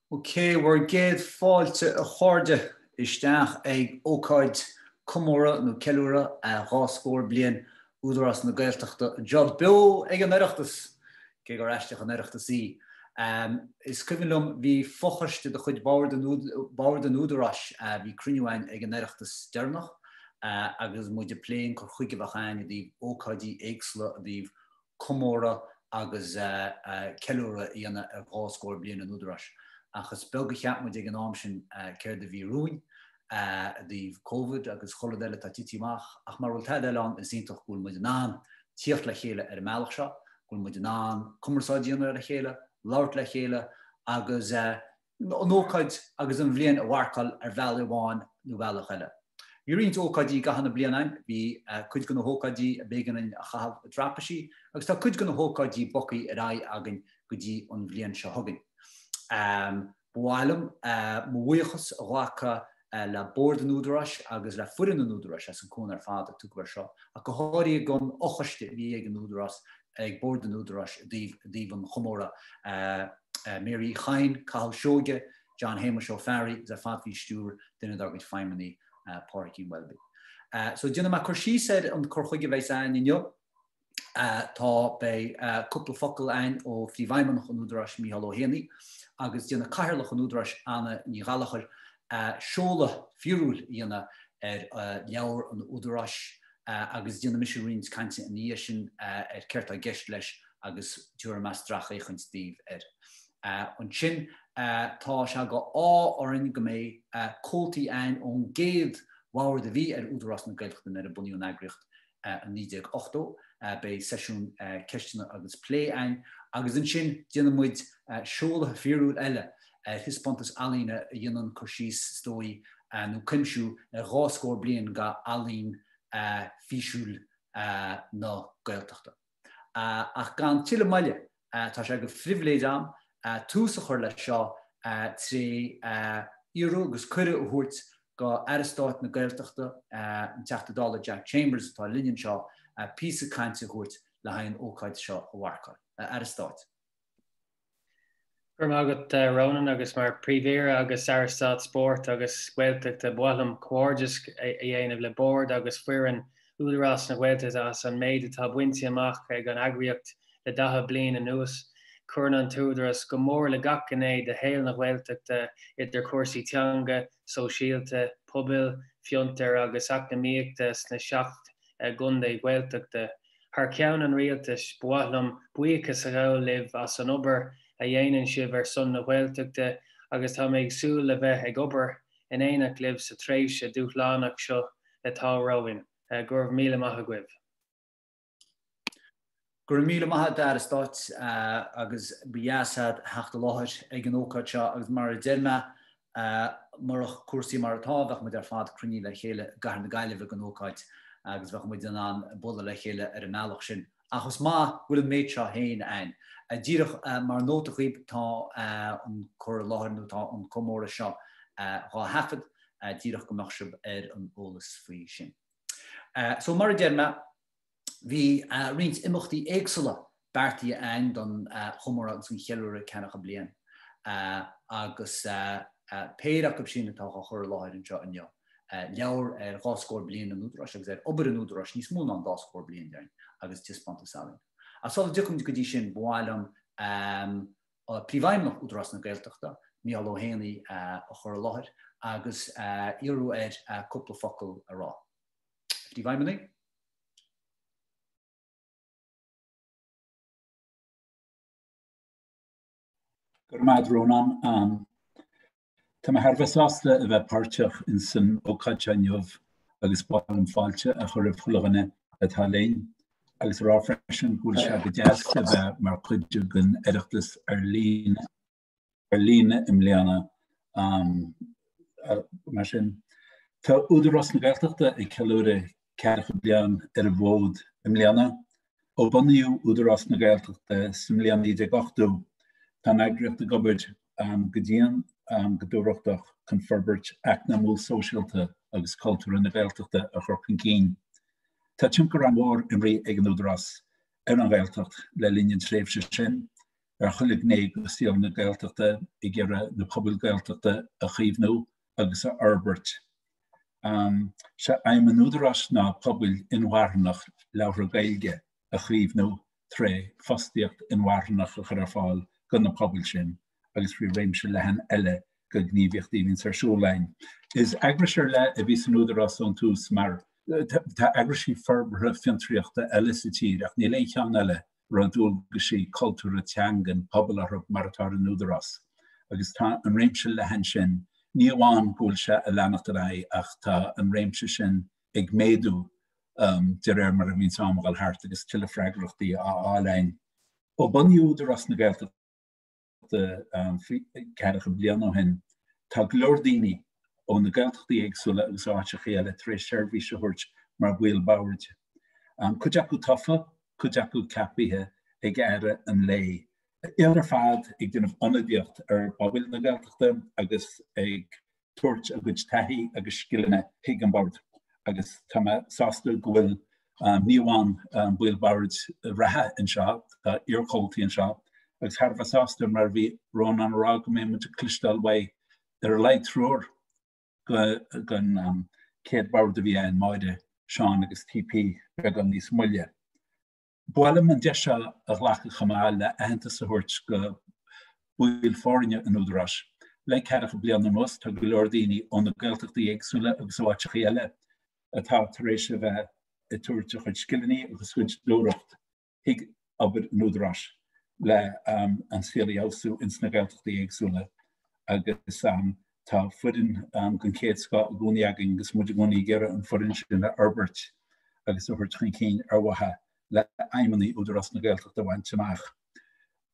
Ok, bhur gcéad fáilte a chairde isteach ag ócáid comóradh nó ceiliúradh 2 scór bliain Údarás na Gaeltachta anseo beo ag an Oireachtas, cé gur aisteach an Oireachtas í. Is cuimhin liom bhí fochoiste de chuid Bhord an Údaráis, bhí cruinniú againn ag an Oireachtas deireanach agus muid ag plé an cur chuige a bheadh againn i dtaobh ócáidí éagsúla i dtaobh comóradh agus ceiliúradh a dhéanamh ar 2 scór bliain an Údaráis. Ach is beag a cheap muid ag an am sin céard a bhí romhainn i dtaobh Covid agus chuile rud eile atá tite amach. Ach mara bhfuil tada eile ann, is iontach go bhfuil muid in ann tíocht le chéile ar an mbealach seo, go bhfuil muid in ann cumarsáid a dhéanamh le chéile, labhairt le chéile agus an ócáid agus an bhliain a mharcáil ar bhealach amháin nó bealach eile. Bhí roinnt ócáidí i gcaitheamh na bliana againn, bhí cuid de na hócáidí a b'éigean dúinn a chaitheamh i dtraipisí agus tá cuid de na hócáidí bogtha ar aghaidh againn go dtí an bhliain seo chugainn. Ba mhaith liom mo bhuíochas a ghlacadh le Bord an Údaráis agus le foireann an Údaráis as an cúnamh ar fad a tugadh air seo, ach go háirithe don fhochoiste a bhí ag an Údarás, ag Bord an Údaráis i dtaobh an chomóradh. Mary Uí Chadhain, Cathal Seoige, John Shéamuis Ó Fearraigh agus ar fad faoi stiúir duine dár gcuid feidhmeannaigh, Pádraigín Welby. So déanfaidh mé cur síos ar an cur chuige a bheas againn inniu. Tá, beidh cúpla focal againn ó Phríomhfheidhmeannach an Údaráis, Micheál Ó hÉanaí, agus déanfaidh Cathaoirleach an Údaráis, Anna Ní Ghallchóir, seoladh fíorúil a dhéanamh ar leabhar an Údaráis agus déanfaidh mise roinnt cainte ina dhiaidh sin ar céard tá i gceist leis agus tabharfaidh mé stracfhéachaint daoibh air. Ansin tá sé go ádh orainn go mbeidh comhaltaí againn ón gcéad bhord a bhí ar Údarás na Gaeltachta nuair a bunaíodh an eagraíocht i 1980. Beidh seisiún ceisteanna agus plé againn agus ansin déanfaidh muid seoladh fíorúil eile ar thaispeántas ealaíne a dhéanann cur síos, is dóigh, nó cuimsiú ar 2 scór bliain d'ealaín físiúil na Gaeltachta. Ach gan tuilleadh moille, tá sé go phribhléid a'm tús a chur leis seo tré iarraidh agus cuireadh a thabhairt go Aire Stáit na Gaeltachta, an Teachta Dála Jack Chambers atá linn anseo, píosa cainte a thabhairt le haghaidh an ócáid seo a mharcáil. A Aire Stáit. Go raibh maith agat Rónán agus mar Príomh-Aoire agus Aire Stáit Spóirt agus Gaeltachta ba mhaith liom comhghairdeas a dhéanamh le Bord agus foireann Údarás na Gaeltachta as an méid atá bainte amach ag an eagraíocht le 40 bliain anuas. Cuireann an tÚdarás go mór le gach gné de shaol na Gaeltachta idir chúrsaí teanga, sóisialta, pobail, fiontair agus eacnamaíochta sna 7 gcontae Ghaeltachta. Thar ceann an Rialtais, ba mhaith liom buíochas a ghabháil libh as an obair a dhéanann sibh ar son na Gaeltachta agus tá mé ag súil le bheith ag obair in éineacht libh sa tréimhse dúshlánach seo atá romhainn. Go raibh míle maith agaibh. Go raibh míle maith agat, a Aire Stáit, agus ba dheas a'd theacht i láthair ag an ócáid seo agus mar a deir mé, Murach cúrsaí mar atá, bheadh muid ar fad cruinnithe le chéile i gCathair na Gaillimhe ag an ócáid agus bheadh muid in ann bualadh le chéile ar an mbealach sin. Ach is maith go bhfuil an méid seo féin a'ainn. Díreach mar nóta dhaoib, tá an cur i láthair nó tá an comóradh seo dhá thaifead, díreach go mbeadh sibh ar an eolas faoi sin. So mar a deir mé, Bhí roinnt imeachtaí éagsúla beartaithe a'ainn don chomóradh agus don cheiliúradh ceathracha bliain agus péire acu sin atá á chur i láthair anseo inniu, leabhar ar 2 scór bliain an Údaráis agus ar obair an Údaráis níos mó ná an dá scór bliain, déarfainn, agus taispeántas ealaíne. Ach sula dtiocfaimid go dtí sin, ba mhaith liom Príomhfheidhmeannach Údarás na Gaeltachta, Micheál Ó hÉanaí, a chur i láthair agus iarraidh air cúpla focal a rá. A Phríomhfheidhmeannaigh. Go raibh maith agat Rónán. Tá mé thar a bheith sásta a bheith páirteach ins an ócáid seo inniu agus ba mhaith liom fáilte a chur roimh chuile dhuine atá linn agus a rá freisin go bhfuil sé go deas a bheith mar chuid den Oireachtas ar líne. ar líne i mbliana. Mar sin, tá Údarás na Gaeltachta ag ceiliúradh 40 bliain ar an bhfód i mbliana. Ó bunaíodh Údarás na Gaeltachta sa mbliain 1980, tá an eagraíocht ag obair go dian, go dúthrachtach chun forbairt eacnamúil, sóisialta agus cultúrtha na Gaeltachta a chur chun cinn. Tá tionchar an-mhór imrithe ag an Údarás ar an Ghaeltacht le linn an tréimhse sin. ar chuile ghné de saol na Gaeltachta, ag iarraidh na pobail Gaeltachta a chaomhnú agus a fhorbairt. Sé aidhm an Údaráis ná pobail inmharthanach labhartha Gaeilge a chaomhnú tré fostaíocht inmharthanach a chur ar fáil do na pobail sin agus thrí réimse leathan eile de ghníomhaíochtaí a bhíonns ar siúl againn. Is eagrais ar leith a bhí san Údarás ón tús mar tá eagraisí forbartha fiontraíochta eile sa tír ach níl aon cheann eile a raibh dualgaisí cultúrtha teangan pobail orthu mar atá ar an Údarás. Agus tá an réimse leathan sin, ní amháin go bhfuil sé ag leanacht ar aghaidh ach tá an réimse sin ag méadú de réir mar a bhíonns am ag dul thart agus tuilleadh freagrachtaí á fháil againn. Ó bunaíodh Údarás na Gaeltachta ceathracha bliain ó shin, tá go leor daoine ó na Gaeltachtaí éagsúla agus áiteacha eile tar éis seirbhís a thabhairt mar bhaill boird. Cuid acu tofa, cuid acu ceapaithe ag Aire an lae. Iad ar fad ag déanamh ionadaíocht ar phobail na Gaeltachta agus ag tabhairt a gcuid taithí agus scileanna chuig an bord agus tá mé sásta go bhfuil ní amháin baill boird reatha anseo, tá iarchomhaltaí anseo agus thar a bheith sásta mar a bhí Rónán a rá go mbeidh muid ag cloisteáil uaidh ar a laghad triúr den chéad bhord a bhí ann, Máire, Seán agus TP beagán níos moille. Ba mhaith liom an deis seo a ghlacadh chomh maith le aitheantas a thabhairt go baill foirne an Údaráis. Le ceathracha bliain anuas tá go leor daoine ó na Gaeltachtaí éagsúla agus ó áiteachaí eile atá tar éis a bheith ag tabhairt a chuid scileanna agus a chuid dúthracht chuig obair an Údaráis le an saol a fheabhsú ins na Gaeltachtaí éagsúla agus tá foireann den chéad scoth i gcónaí againn agus muid i gcónaí ag iarraidh an foireann sin a fhorbairt agus a thabhairt chun cinn ar mhaithe le aidhmeanna Údarás na Gaeltachta a bhaint amach.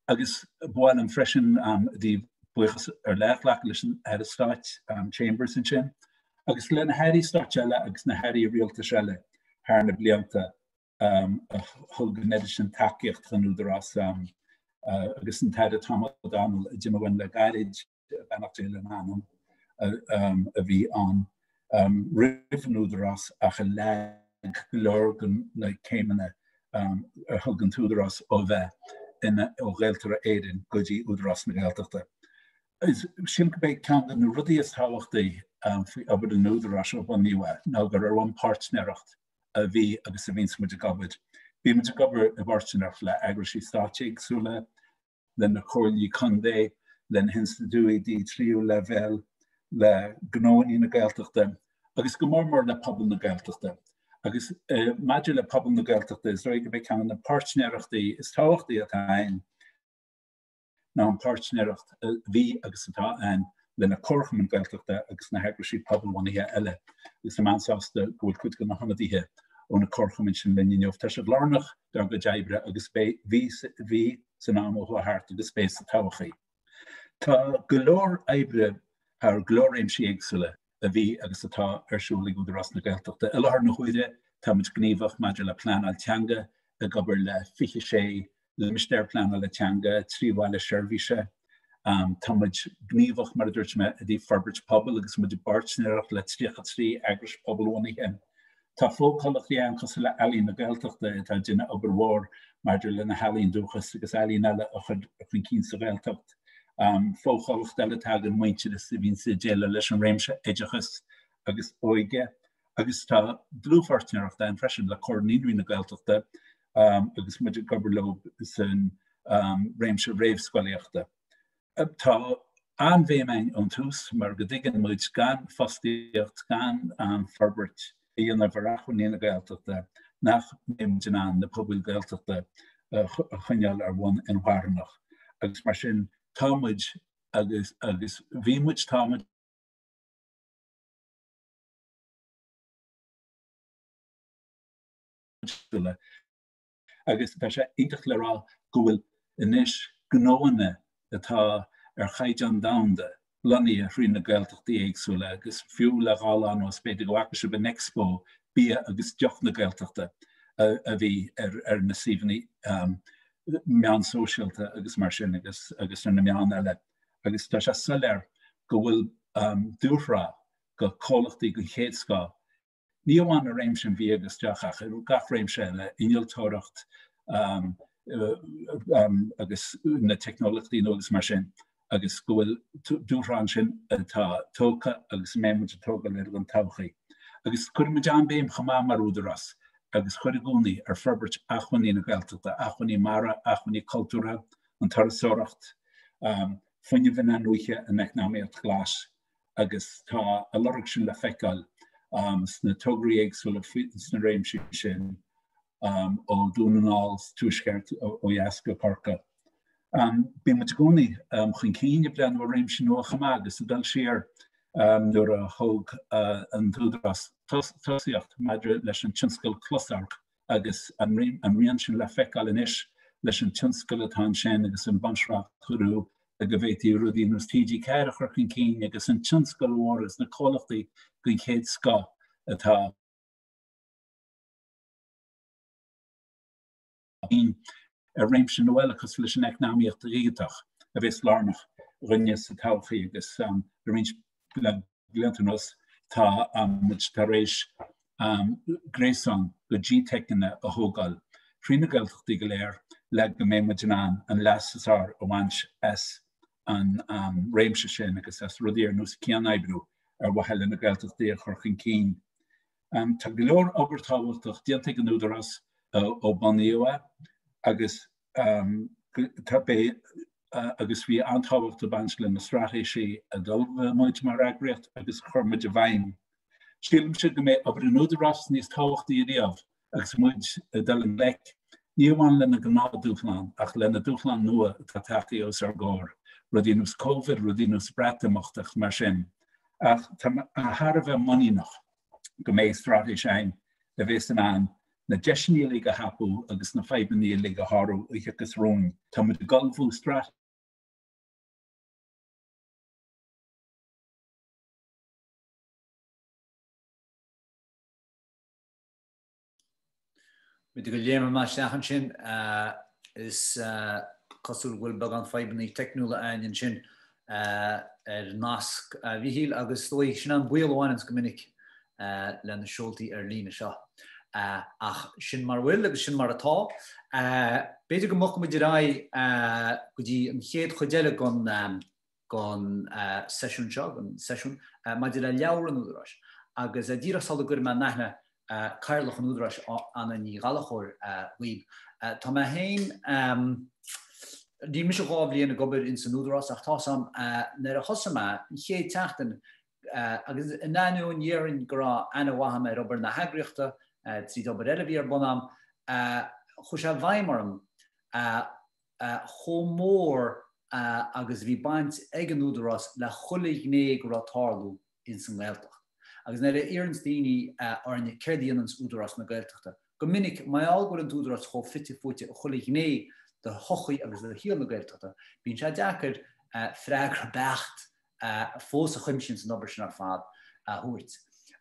Agus ba mhaith liom freisin i dtaobh buíochas ar leith a ghlacadh leis an Aire Stáit Chambers ansin agus le na hAirí Stáit eile agus na hAirí Rialtais eile thar na blianta a thug an oiread sin tacaíocht don Údarás agus an tAire Tom O'Donnell a d'imigh uainn le gairid, beannacht Dé lena anam, a bhí ann roimh an Údarás ach a leag go leor de na céimeanna a thug an tÚdarás ó bheith ina ó Ghaeltarra Éireann go dtí Údarás na Gaeltachta. Sílim gurb é ceann de na rudaí is tábhachtaí faoi obair an Údaráis ó bunaíodh é ná gur ar bhonn páirtnéireacht a bhí agus a bhíonns muid ag obair. Bíonn muid ag obair i bpáirtnéireacht le eagraisí stáit éagsúla, le na comhairlí contae, le na hinstitiúidí tríú leibhéal, le gnóanna na Gaeltachta agus go mór mór le pobal na Gaeltachta. Agus maidir le pobal na Gaeltachta, is dóigh gurb é ceann de na páirtnéireachtaí is tábhachtaí atá ann, ná an páirtnéireacht a bhí agus atá ann le na comharchumainn Gaeltachta agus na heagraisí pobalbhunaithe eile agus tá mé an-sásta go bhfuil cuid de na hionadaithe ó na comharchumainn sin linn inniu. Tá siad lárnach dár gcuid oibre agus beidh, bhí, bhí san am a chuaigh thart agus beidh sa todhchaí. Tá go leor oibre thar go leor réimsí éagsúla a bhí agus atá ar siúl ag Údarás na Gaeltachta. I láthair na huaire táimid gníomhach maidir le pleanáil teanga, ag obair le 26 limistéar pleanála teanga, 3 bhaile seirbhíse. Tá muid gníomhach, mar a dúirt mé, i dtaobh forbairt pobail agus muid i bpáirtnéireacht le 33 eagrais pobalbhunaithe. Tá fo-chomhlachtaí ann cosúil le Ealaín na Gaeltachta atá ag déanamh obair mhór maidir le na healaíon dúchais agus ealaíon eile a chur chun cinn sa Ghaeltacht. Fo-chomhlacht eile atá againn, Muintearas, a bhíonns ag déileáil leis an réimse oideachais agus óige. Agus tá dlúthpháirtnéireacht ann freisin le Comhar Naíonraí na Gaeltachta agus muid ag obair leo san réimse réamhscolaíochta. Tá an-bhéim againn ón tús mar go dtuigeann muid gan fostaíocht, gan forbairt a dhéanamh ar acmhainní na Gaeltachta nach mbeidh muid in ann na pobail Gaeltachta a choinneáil ar bhonn inmharthanach. Agus mar sin tá muid agus agus bhí muid, tá muid, Agus tá sé iontach le rá go bhfuil anois gnóanna atá ar chaighdeán domhanda lonnaithe thrí na Gaeltachtaí éagsúla agus fiú le dhá lá anuas b'fhéidir go bhfaca sibh an Expo Bia agus Deoch na Gaeltachta a bhí ar na suíomhanna meán sóisialta agus mar sin agus agus ar na meáin eile. Agus tá sé soiléir go bhfuil dúshraith go comhlachtaí den chéad scoth Ní amháin i réimse an bhia agus deoch ach i gach réimse eile, innealtóireacht, agus na teicneolaíochtaí nua agus mar sin agus go bhfuil dúshláin sin atá tógtha agus a mbeidh muid ag tógáil air don todhchaí. Agus cuireann muid an-bhéim chomh maith mar Údarás agus chuir i gcónaí ar forbairt acmhainní na Gaeltachta, acmhainní mara, acmhainní cultúrtha, an turasóireacht, fuinneamh in-athnuaithe, an eacnamaíocht ghlas agus tá a lorg sin le feiceáil sna tograí éagsúla sna réimsí sin ó Dhún na nGall sa tuaisceart ó dheas go Corcaigh. Bíonn muid i gcónaí chun cinn ag breathnú ar réimsí nua chomh maith agus ag dul siar nuair a thóg an tÚdarás tosaíocht maidir leis an tionscal closamhairc agus an rian sin le feiceáil anois leis an tionscal atá ansin agus an bhunsraith a cuireadh le go bhféadfaí rudaí ar nós TG4 a chur chun cinn agus an tionscal mhór agus na comhlachtaí den chéad scoth atá ar réimse nua eile cosúil leis an eacnamaíocht dhigiteach a bheas lárnach dhúinne sa todhchaí agus le roinnt blianta anuas tá muid tar éis gréasán de GTeiceanna a thógáil thrí na Gaeltachtaí go léir le go mbeidh muid in ann an leas is fearr a bhaint as an réimse sin agus as rudaí ar nós cianoibriú ar mhaithe le na Gaeltachtaí a chur chun cinn. Tá go leor obair tábhachtach déanta ag an Údarás ó bunaíodh é agus tá beidh agus bhí an-tábhacht ag baint le na straitéisí a d'ullmhaigh muid mar eagraíocht agus a chuir muid i bhfeidhm. Sílimse go mbeidh obair an Údaráis níos tábhachtaí ariamh agus muid ag dul i ngleic ní amháin le na gnáthdhúshláin ach le na dúshláin nua atá tagtha os ár gcomhair, rudaí ar nós Covid, rudaí ar nós Breatimeacht agus mar sin. Ach tá mé thar a bheith muiníneach go mbeidh straitéis againn a bheas in ann na deiseanna uilig a thapú agus na fadhbanna uilig a shárú a thiocfas romhainn. Tá muid ag ullmhú straitéis. B'fhéidir go léimfidh mé isteach ansin. Is cosúil go bhfuil beagán fadhbanna teicniúla againn ansin ar nasc a Mhichíl agus is dóigh sin an baol a bhaineanns go minic le na seoltaí ar líne seo. Ach sin mar a bhfuil agus sin mar atá. B'fhéidir go mbogfaidh muid ar aghaidh go dtí an chéad chuid eile den den seisiún seo, den seisiún maidir le leabhar an Údaráis. Agus díreach sula gcuirfidh mé in aithne Cathaoirleach an Údaráis, Anna Ní Ghallchóir, dhaoib, tá mé féin, níl mise 2 bhliain ag obair ins an Údarás ach tá's a'm, nuair a thosaigh mé, an chéad tseachtain, agus in ainneoin déarfainn go raibh aithne mhaith a'm ar obair na heagraíochta, tríd obair eile a bhí ar bun a'm, chuaigh sé i bhfeidhm orm chomh mór agus a bhí baint ag an Údarás le chuile ghné go raibh ag tarlú ins an nGaeltacht. Agus nuair a iarranns daoine orainne céard a dhéananns Údarás na Gaeltachta, go minic, mar gheall go bhfuil an tÚdarás chomh fite fuaite i chuile ghné de shochaí agus de shaol na Gaeltachta, bíonn sé deacair freagra beacht fós a chuimsíonns an obair sin ar fad a thabhairt.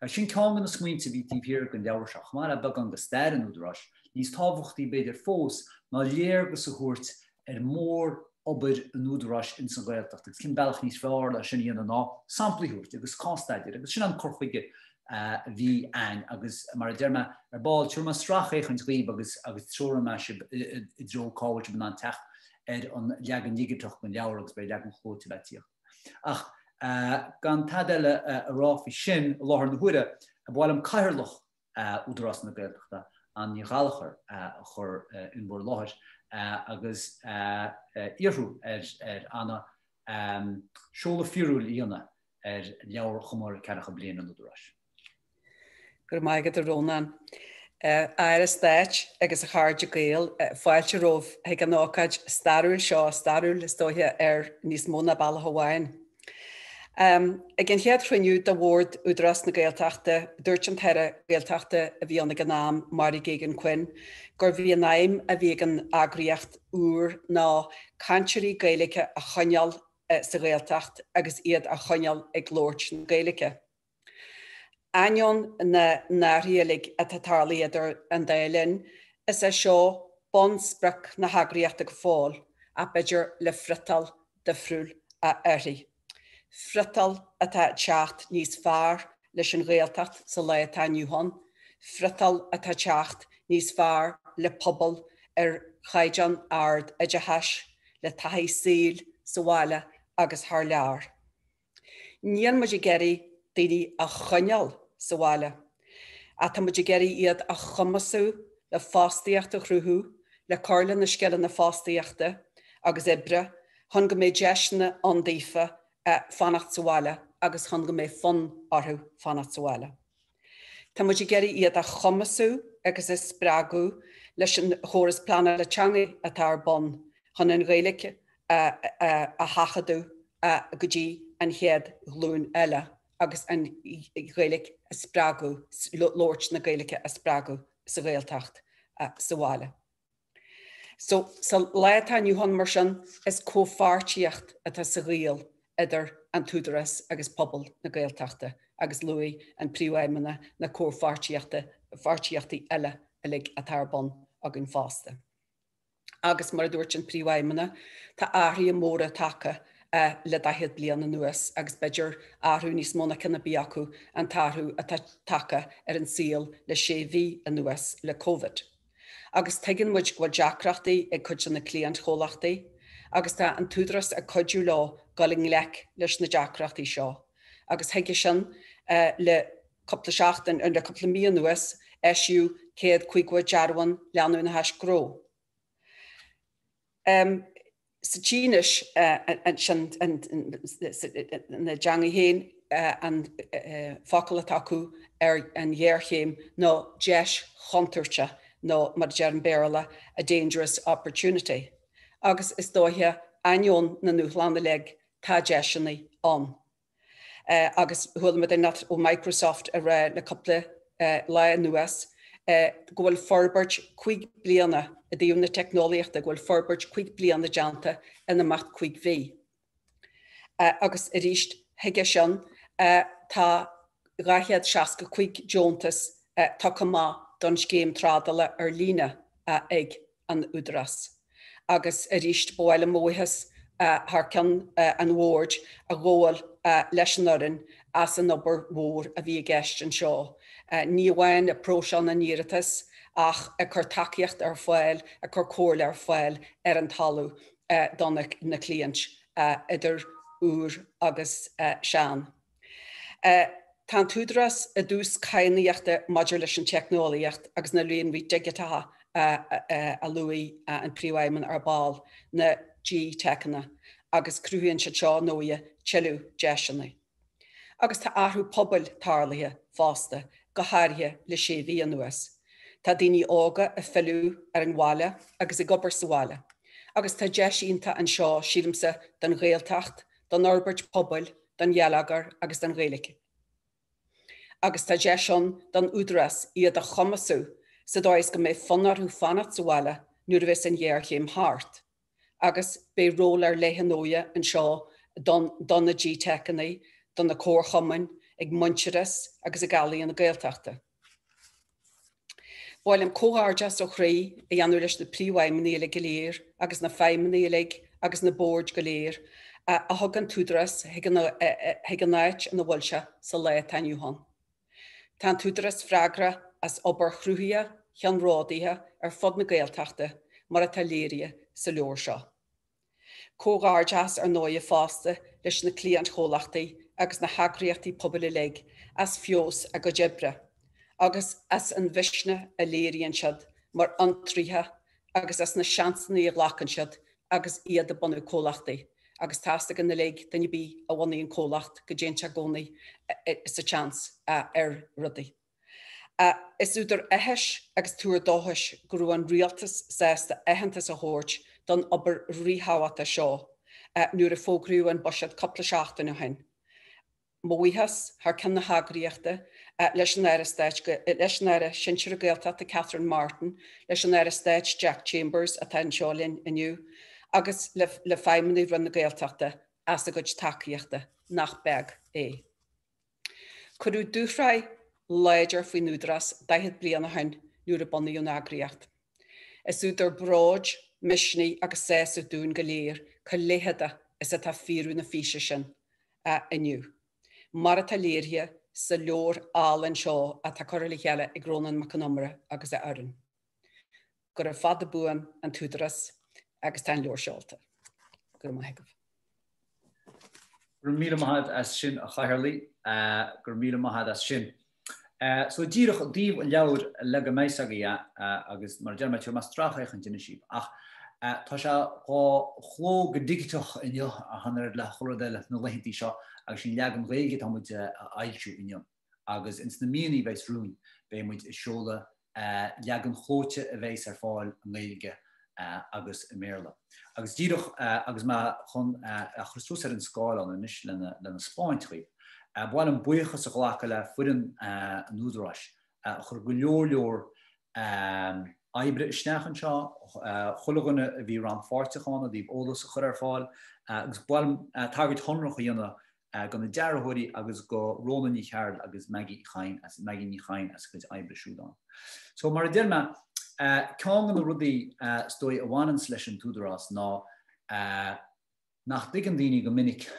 Sin ceann de na smaointe a bhí taobh thiar den leabhar seo, chomh maith le beagán de stair an Údaráis, níos tábhachtaí b'fhéidir fós ná léargas a thabhairt ar mhór-obair an Údaráis ins an Ghaeltacht agus cén bealach níos fearr le sin a dhéanamh ná samplaí a thabhairt agus cás-staidéir agus sin an cur chuige a bhí a'ainn agus mar a deir mé ar ball, tabharfaidh mé sracfhéachaint dhaoibh agus agus treoróidh mé sibh i dtreo cá bhfuil sibh in ann teacht ar an leagan dhigiteach den leabhar agus beidh leagan clóite le tíocht. Ach gan tada eile a rá faoi sin i láthair na huaire, ba mhaith liom Cathaoirleach Údarás na Gaeltachta, Anna Ní Ghallchóir, a chur in bhur láthair agus iarrthú ar Anna seoladh fíorúil a dhéanamh ar leabhar chomóradh ceathracha bliain an Údaráis. Go raibh maith agat, a Rónáin. A Aire Stáit agus a chairde Gael, fáilte romhaibh chuig an ócáid stairiúil seo, stairiúil is dóiche ar níos mó ná bealach amháin. Ag an chéad chruinniú de Bhord Údarás na Gaeltachta, dúirt an tAire Gaeltachta a bhí ann ag an am, Máire Geoghegan-Quinn, gurbh í an aidhm a bhí ag an eagraíocht úr ná cainteoirí Gaeilge a choinneáil sa Ghaeltacht agus iad a choinneáil ag labhairt na Gaeilge. Ainneoin na n-athruithe uilig atá tarlaithe idir an dá linn, is é seo bunsprioc na heagraíochta go fóill, ach b'fhéidir le friotal difriúil uirthi. Friotal atá ag teacht níos fearr leis an Ghaeltacht sa lá atá inniu ann, friotal atá ag teacht níos fearr le pobal ar. chaighdeán ard oideachais, le taithí saoil sa bhaile agus thar lear. Níl muid ag iarraidh daoine a choinneáil sa bhaile, ach tá muid ag iarraidh iad a chumasú le fostaíocht a chruthú, le cur lena scileanna fostaíochta agus oibre chun go mbeidh deiseanna ann daofa fanacht sa bhaile agus chun go mbeidh fonn orthu fanacht sa bhaile. Tá muid ag iarraidh iad a chumasú agus a spreagadh leis an chóras pleanála teanga atá ar bun chun an Ghaeilge a sheachadadh go dtí an chéad ghlúin eile agus an Ghaeilge a spreagadh, labhairt na Gaeilge a spreagadh sa Ghaeltacht sa bhaile. So, sa lá atá inniu ann mar sin, is comhpháirtíocht atá sa ghaol idir an tÚdarás agus pobal na Gaeltachta agus luaigh an Príomhfheidhmeannach na comhpháirtíochta, pháirtíochtaí eile uilig atá ar bun againn fosta. Agus mar a dúirt an Príomhfheidhmeannach, tá athruithe móra tagtha le 40 bliain anuas agus b'fhéidir athrú níos mó ná ceann ar bith acu an t-athrú atá tagtha ar an saol le sé mhí anuas le Covid. Agus tuigeann muid go bhfuil deacrachtaí ag cuid de na cliantchomhlachtaí agus tá an tÚdarás ag cuidiú leo dul i ngleic leis na deacrachtaí seo. Agus chuige sin, le cúpla seachtain, le cúpla mí anuas, eisíodh 150 dearbhán leanúnachais gnó. Sa tSínis, sin ina dteanga féin, an focal atá acu ar an ghéarchéim ná deis chontúirteach nó mar a deir an Béarla, a dangerous opportunity. Agus is dóiche, ainneoin na ndúshlán uilig, tá deiseanna ann. Agus chuala mé duine ó Microsoft ag rá le cúpla lá anuas go bhfuil forbairt 5 bliana i dtaobh na teicneolaíochta, go bhfuil forbairt 5 bliana déanta in imeacht 5 mhí. Agus arís, chuige sin, tá 265 deontas tugtha amach don scéim trádála ar líne ag an Údarás. Agus arís, ba mhaith liom mo bhuíochas thar ceann an Bhoird a ghabháil leis an fhoireann as an obair mhór a bhí i gceist anseo, ní amháin ag próiseáil na n-iarratas ach ag cur tacaíocht ar fáil, ag cur comhairle ar fáil ar an talamh do na cliaint, idir úr agus sean. Tá an tÚdarás i dtús cadhnaíochta maidir leis an teicneolaíocht agus na líonraí digiteacha a luaigh an Príomhfheidhmeannach ar ball, na G-Techanna, agus cruthaíonn siad seo, ar ndóighe, tuilleadh deiseanna. Agus tá athrú pobail tarlaithe fosta, go háirithe le sé mhí anuas. Tá daoine óga ag filleadh ar an bhaile agus ag obair sa bhaile. Agus tá deis iontach anseo, sílimse, don Ghaeltacht, don fhorbairt pobail, don gheilleagar agus don Ghaeilge. Agus tá deis ann don Údarás iad a chumasú sa dóigh is go mbeidh fonn orthu fanacht sa bhaile nuair a bheas an ghéarchéim thart. Agus beidh ról ar leith ar ndóighe anseo don do na G-Techanna, do na comharchumainn, ag Muintearas agus ag Ealaíon na Gaeltachta. Ba mhaith liom comhghairdeas ó chroí a dhéanamh leis na príomhfheidhmeannaigh uilig go léir agus na feidhmeannaigh uilig agus na boird go léir a thug an tÚdarás chuig an áit ina bhfuil sé sa lá atá inniu ann. Tá an tÚdarás freagrach as obair chruthaithe, cheannródaithe ar fud na Gaeltachta mar atá léirithe sa leabhar seo. Comhghairdeas ar ndóighe fosta leis na cliantchomhlachtaí agus na heagraíochtaí pobail uilig as feabhas a gcuid oibre agus as an mhisneach a léiríonn siad mar fhiontraithe agus as na seansanna a ghlacann siad agus iad ag bunú comhlachtaí agus tá's againn uilig duine ar bith a bhunaíonn comhlacht go dtéann sé i gcónaí sa tseans ar rudaí. Is údar áthais agus tuar dóchais go raibh an Rialtas sásta aitheantas a thabhairt don obair ríthábhachtach seo nuair a fógraíodh an buiséad cúpla seachtain ó shin. Mo bhuíochas, thar ceann na heagraíochta, leis an Aire Stáit, leis an Aire Sinsearach Gaeltachta Catherine Martin, leis an Aire Stáit Jack Chambers atá anseo linn inniu, agus le feidhmeannaigh Roinn na Gaeltachta as a gcuid tacaíochta, nach beag é. Cuireadh dúshraith láidir faoin Údarás 40 bliain ó shin nuair a bunaíodh an eagraíocht. Is údar bróid, misnigh agus sásaimh dúinn go léir chomh leitheadach is atá fíorú na físe sin inniu, mar atá léirithe sa leabhar álainn seo atá curtha le chéile ag Rónán Mac Con Iomaire agus a fhoireann. Gura fada buan an tÚdarás agus tá an leabhar seolta. Go raibh maith agaibh. Go raibh míle maith agat as sin a Chathaoirligh. Go raibh míle maith agat as sin. So díreach i dtaobh an leabhair le go mbeidh 's agaibh é agus mar a deir mé tabharfaidh mé stracfhéachaint anois daoibh ach tá sé dhá chló go digiteach inniu ach an oiread le chuile rud eile na laethantaí seo agus sin leagan Gaeilge atá muid a fhoilsiú inniu. Agus ins na míonna a bheas romhainn beidh muid ag seoladh leagan clóite a bheas ar fáil i nGaeilge agus i mBéarla. Agus díreach agus mé chun é a chur suas ar an scáileán anois lena spáint dhaoibh, ba mhaith liom buíochas a ghlacadh le foireann an Údaráis a chuir go leor leor oibre isteach anseo, chuile dhuine a bhí rannpháirteach ann i dtaobh eolas a chur ar fáil agus ba mhaith liom tagairt shonrach a dhéanamh go na dearthóirí agus go Rhona Ní Chearúil agus Maggie Uí Chadhain as Maggie Ní Chadhain as a gcuid oibre siúd ann. So mar a deir mé, ceann de na rudaí is dóigh a bhaineanns leis an tÚdarás ná nach dtuigeann daoine go minic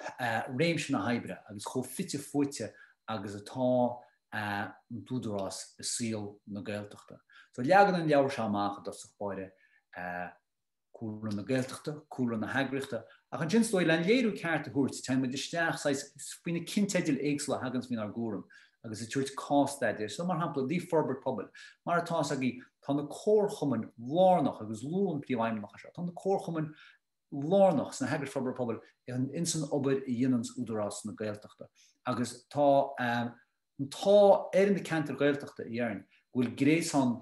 réimse na hoibre agus chomh fite fuaite agus atá an tÚdarás i saol na Gaeltachta. So leagann an leabhar seo amach i dtosach báire cúlra na Gaeltachta, cúlra na heagraíochta, ach ansin is dóigh le an léiriú ceart a thabhairt, téann muid isteach saghas faoi na cinnteidil éagsúla a thaganns faoinár gcúram agus ag tabhairt cás-staidéir. So mar shampla, i dtaobh forbairt pobail, mar atá 's agaibh, tá na comharchumainn lárnach agus luadh an Príomhfheidhmeannach é seo, tá na comharchumainn lárnach sna heagrais forbartha pobail ins an obair a dhéananns Údarás na Gaeltachta agus tá an t-ádh ar na ceantair Ghaeltachta a déarfainn go bhfuil gréasán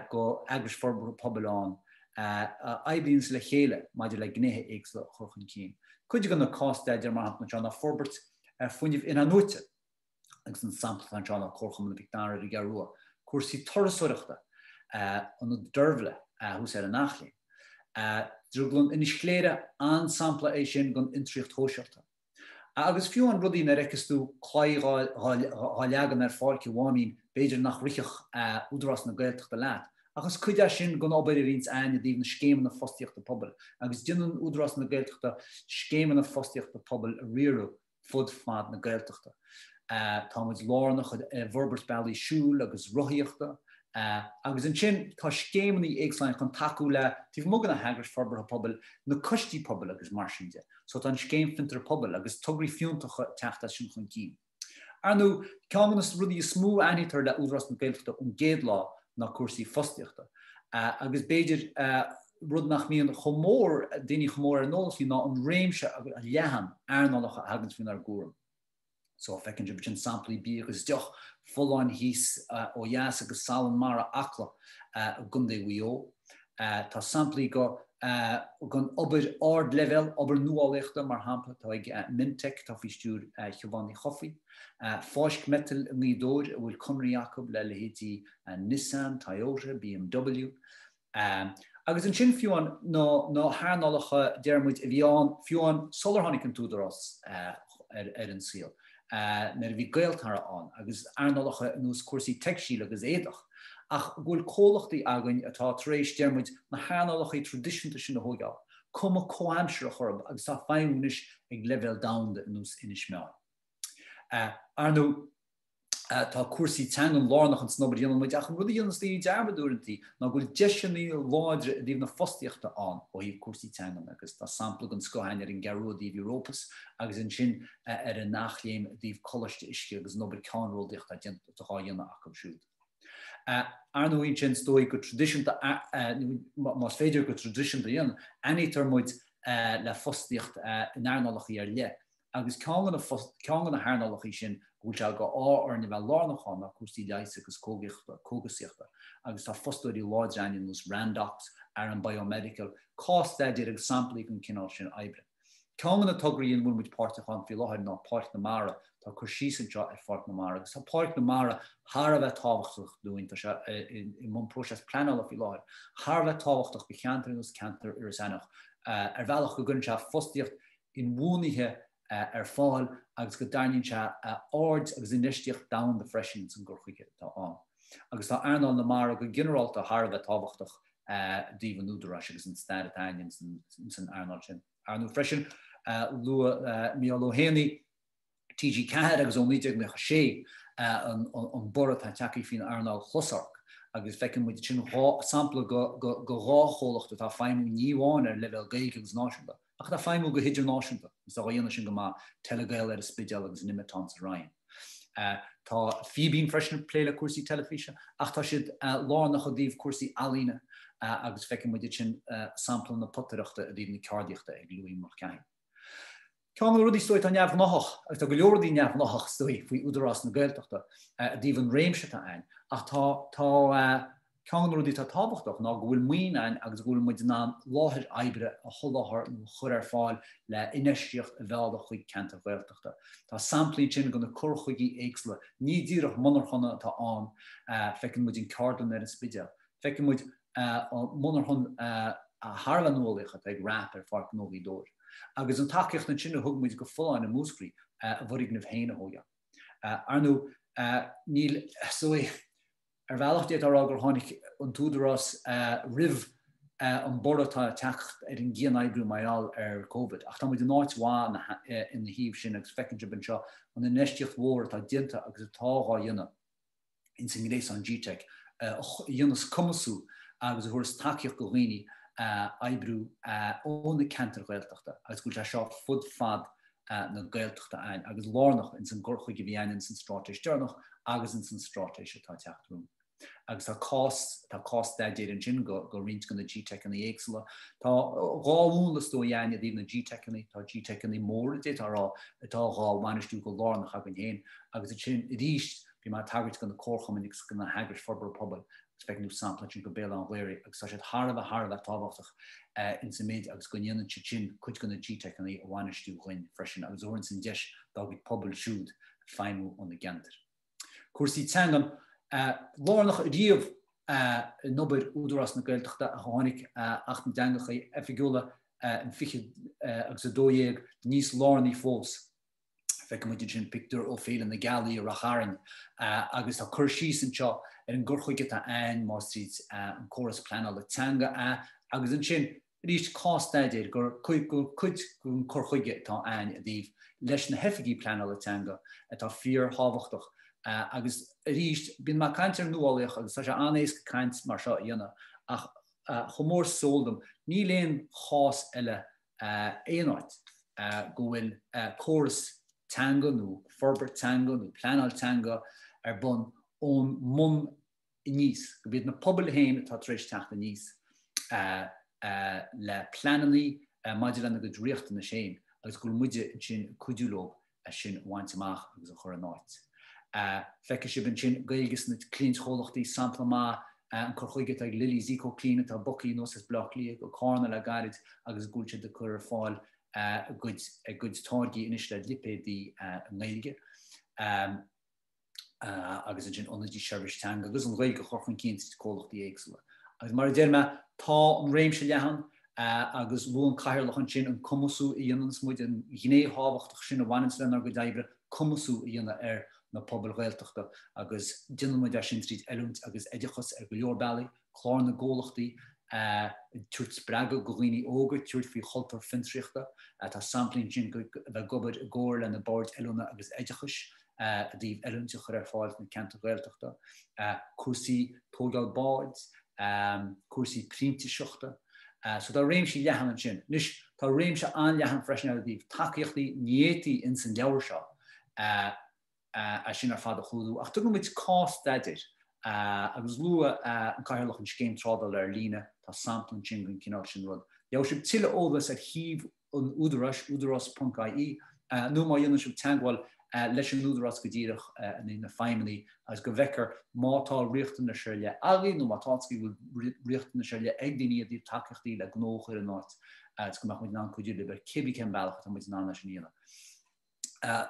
go eagrais forbartha pobail ann a oibríonns le chéile maidir le gnéithe éagsúla a chur chun cinn. Cuid de na cás-staidéir mar shampla anseo ná forbairt fuinnimh in-athnuaite agus an sampla atá anseo ná Comharchumann Mhic Dara ar an gCeathrú Rua, cúrsaí turasóireachta, Ionad Deirbhile thuas ar an Eachléim, Drioglann Inis Chléire, an-sampla é sin den fhiontraíocht shóisialta. Agus fiú amháin rudaí nuair a fheiceas tú claí dhá leagan ar Pháirc an Mháimín b'fhéidir nach rithfeadh Údarás na Gaeltachta leat. Ach is cuid é sin den obair a bhíonns a'ainn i dtaobh na scéimeanna fostaíochta pobail. Agus déanann Údarás na Gaeltachta scéimeanna fostaíochta pobail a riaradh fud fad na Gaeltachta. Tá muid lárnach i bhforbairt bealaí siúil agus rothaíochta. Agus ansin tá scéimeanna éagsúla ann chun tacú le, taobh amuigh de na heagrais forbartha pobail, na coistí pobail agus mar sin de. So tá an Scéim Fiontar Pobail agus tograí fiúntacha ag teacht as sin chun cinn. Ar ndóigh, ceann de na rudaí is mó a aithnítear le Údarás na Gaeltachta ón gcéad lá ná cúrsaí fostaíochta. Agus b'fhéidir rud nach mbíonn chomh mór, daoine chomh mór ar an eolas faoi ná an réimse leathan earnálacha a thaganns faoinár gcúram. So feiceann sibh ansin samplaí bia agus deoch, Folláin thíos ó dheas agus Salann Mara Acla i gContae Mhaigh Eo. Tá samplaí go den obair ardleibhéal, obair nuálaíochta mar shampla atá ag Mintec atá faoi stiúir Shiobhán Ní Chofaigh, Fáisc Miotail i nGaoth Dobhair a bhfuil conraí acu le leithéidí Nissan, Toyota, BMW. Agus ansin fiú amháin na hearnálacha, deir muid, a bhí ann fiú amháin sular tháinig an tÚdarás ar an saol, nuair a bhí Gaeltarra ann, agus earnálacha ar nós cúrsaí teicstíle agus éadach, ach go bhfuil comhlachtaí againn atá tar éis, deir muid, na hearnálacha traidisiúnta sin a thóigeáil, cuma comhaimseartha orthu agus atá ag feidhmiú anois ag leibhéal domhanda ar nós Inis Meáin. Ar ndóigh, Tá cúrsaí teangan lárnach ins an obair a dhéanann muid ach an rud a dhéananns daoine dearmad uaireanta ná go bhfuil deiseanna láidre i dtaobh na fostaíochta ann ó thaobh cúrsaí teangan agus tá sampla den scoth againn ar an gCeathrú Rua i dtaobh Europus agus ansin ar an Eachléim i dtaobh Coláiste Uisce agus an obair ceannródaíoch atá déanta dhá dhéanamh acu siúd. Ar ndóigh ansin is dóigh go traidisiúnta, más féidir go traidisiúnta a dhéanamh, aithnítear muid le fostaíocht in earnálacha ar leith Agus ceann de na ceann de na hearnálacha sin go bhfuil sé go ádh orainn a bheith lárnach ann ná cúrsaí leighis agus cógaisíochta agus tá fostóirí láidre againn ar nós Randox, Aran Biomedical, cás-staidéir agus samplaí den chineál sin oibre. Ceann de na tograí ina bhfuil muid páirteach ann faoi láthair ná Páirc na Mara, tá cur síos anseo ar Pháirc na Mara agus tá Páirc na Mara thar a bheith tábhachtach dúinn, tá sé i mbun próiseas pleanála faoi láthair, thar a bheith tábhachtach do cheantar ar nós ceantar Iorras Aithneach ar bhealach go gcuireann sé fostaíocht inbhuanaithe ar fáil agus go dtarraingíonn sé aird agus infheistíocht domhanda freisin ins an gcur chuige atá ann. Agus tá earnáil na mara go ginearálta thar a bheith tábhachtach i dtaobh an Údaráis agus an stair atá againn ins an earnáil sin. Ar ndóigh freisin, luadh Mícheál Ó hÉanaí, TG4 agus ó 1996 an borradh atá tagtha faoin earnáil chlosamhairc. Agus feiceann muid ansin sampla de dhá chomhlacht atá ag feidhmiú ní amháin ar leibhéal Gaeilge agus náisiúnta, ach atá ag feidhmiú go hidirnáisiúnta agus tá á dhéanamh sin go maith, Telegael ar an Spidéal agus an Nemeton sa Rinn. Tá Fíbín freisin ag plé le cúrsaí teilifíse, ach tá siad lárnach i dtaobh cúrsaí ealaíne agus feiceann muid ansin sampla na potaireachta i dtaobh na ceardaíochta ag Louis Mulcahy. Ceann de na rudaí is dóigh atá neamhghnáthach, agus tá go leor rudaí neamhghnáthach is dóigh faoi Údarás na Gaeltachta i dtaobh an réimse atá ann, ach tá, tá, ceann de na rudaí atá tábhachtach ná go bhfuil maoin ann agus go bhfuil muid in ann láthair oibre a sholáthar nó a chur ar fáil le infheistíocht a mhealladh chuig ceantair Ghaeltachta. Tá samplaí ansin de na cur chuigí éagsúla, ní díreach monarchana atá ann, feiceann muid an ceardlann ar an Spidéal, Feiceann muid monarchan thar a bheith nuálaíoch atá ag WRAP ar Pháirc Ghnó Ghaoth Dobhair. Agus an tacaíocht ansin a thug muid go Folláin i Múscraí a bhfoirgneamh féin a thógáil. Ar ndóigh, níl, is dóigh, ar bhealach d'fhéadfá a rá gur tháinig an tÚdarás roimh an borradh atá ag teacht ar an gcianoibriú mar gheall ar Covid. Ach tá muid in áit mhaith ina thaobh sin agus feiceann sibh anseo an infheistíocht mhór atá déanta agus atá dhá dhéanamh. ins an ngréasán GTeic a dhéanas cumasú agus a thabharas tacaíocht do dhaoine oibriú ó na ceantair Ghaeltachta agus go bhfuil sé seo fud fad na Gaeltachta a'ainn agus lárnach ins an gcur chuige a bhí a'ainn ins an straitéis deireanach agus ins an straitéis atá ag teacht romhainn. Agus tá cás, tá cás staidéir ansin go, go roinnt de na GTeiceanna éagsúla. Tá dhá mhúnla is dóigh a'ainn i dtaobh na GTeiceanna, tá GTeiceanna móra d'fhéadfá a rá atá dhá bhainistiú go lárnach againn féin agus ansin arís Bhí mé ag tagairt do na comharchumainn agus do na heagrais forbartha pobail agus feiceann tú sampla ansin go Béal Átha an Ghaorthaidh agus tá siad thar a bheith thar a bheith tábhachtach ins an méid agus go ndéanann siad sin cuid de na GTeiceanna a bhainistiú dhuinn freisin agus a thabharanns an deis dá gcuid pobail siúd feidhmiú óna gceantair. Cúrsaí teangan lárnach riamh in obair Údarás na Gaeltachta ach ó tháinig Acht na dTeangacha Oifigiúla in 20 agus 12 níos lárnaí fós. Feiceann muid ansin pictiúr ó Féile na Gealaí i Rath Chairn agus tá cur síos anseo ar an gcur chuige atá a'ainn más tríd an córas pleanála teanga é agus ansin arís cás staidéir gur cuid den cur chuige atá a'ainn i dtaobh leis na hoifigí pleanála teanga atá fíor-thábhachtach agus arís bíonn mé ag caint ar nuálaíocht agus tá sé an-éasca caint mar seo a dhéanamh ach chomh mór is eol dom níl aon chás eile aon áit go bhfuil córas teanga nó forbairt teanga nó pleanáil teanga ar bun ón mbun aníos, gurb iad na pobail féin atá tar éis teacht aníos le pleananna maidir lena gcuid riachtanais féin agus go bhfuil muide ansin ag cuidiú leo é sin a bhaint amach agus a chur in áit. Feicfidh sibh ansin Gaeilge sna cliantchomhlachtaí, sampla maith an cur chuige atá ag Lily's Eco Clean atá bogtha anuas as Baile Átha Cliath go Carna le gairid agus go bhfuil siad ag cur ar fáil a gcuid táirgí anois le lipéadaí i nGaeilge. agus ansin ionadaí seirbhís teanga agus an Ghaeilge a chur chun cinn sna comhlachtaí éagsúla. Agus mar a deir mé, tá an réimse leathan agus luaigh an Cathaoirleach ansin an cumasú a dhéananns muid, an ghné thábhachtach sin a bhaineanns lenár gcuid oibre, cumasú a dhéanamh ar na pobail Ghaeltachta agus déanann muid é sin tríd oiliúint agus oideachas ar go leor bealaí, clár na gcomhlachtaí, ag tabhairt spreagadh do dhaoine óga tabhairt faoi chultúr fiontraíochta. Tá samplaí ansin de bheith ag obair i gcomhar le na boird oiliúna agus oideachais i dtaobh oiliúint a chur ar fáil sna ceantair Ghaeltachta, cúrsaí tógáil báid, cúrsaí printíseachta. So tá réimsí leathan ansin. Anois, tá réimse an-leathan freisin i dtaobh tacaíochtaí, ní fhéadfaí ins an leabhar seo é sin ar fad a chlúdú, ach tugann muid cás-staidéir agus luaigh an Cathaoirleach an Scéim Trádála ar Líne, tá sampla ansin den chineál sin rud. Gheobhaidh sibh tuilleadh eolais ar shuíomh an Údaráis, údarás.ie, nó má dhéanann sibh teagmháil leis an Údarás go díreach, na feidhmeannaigh, agus go bhfeicfear má tá riachtanais ar leith agaibh nó má tá go bhfuil riachtanais ar leith ag daoine i dtaobh tacaíochtaí le gnó a chur in áit agus go mbeadh muid in ann cuidiú libh ar cibé cén bealach atá muid in ann é sin a dhéanamh.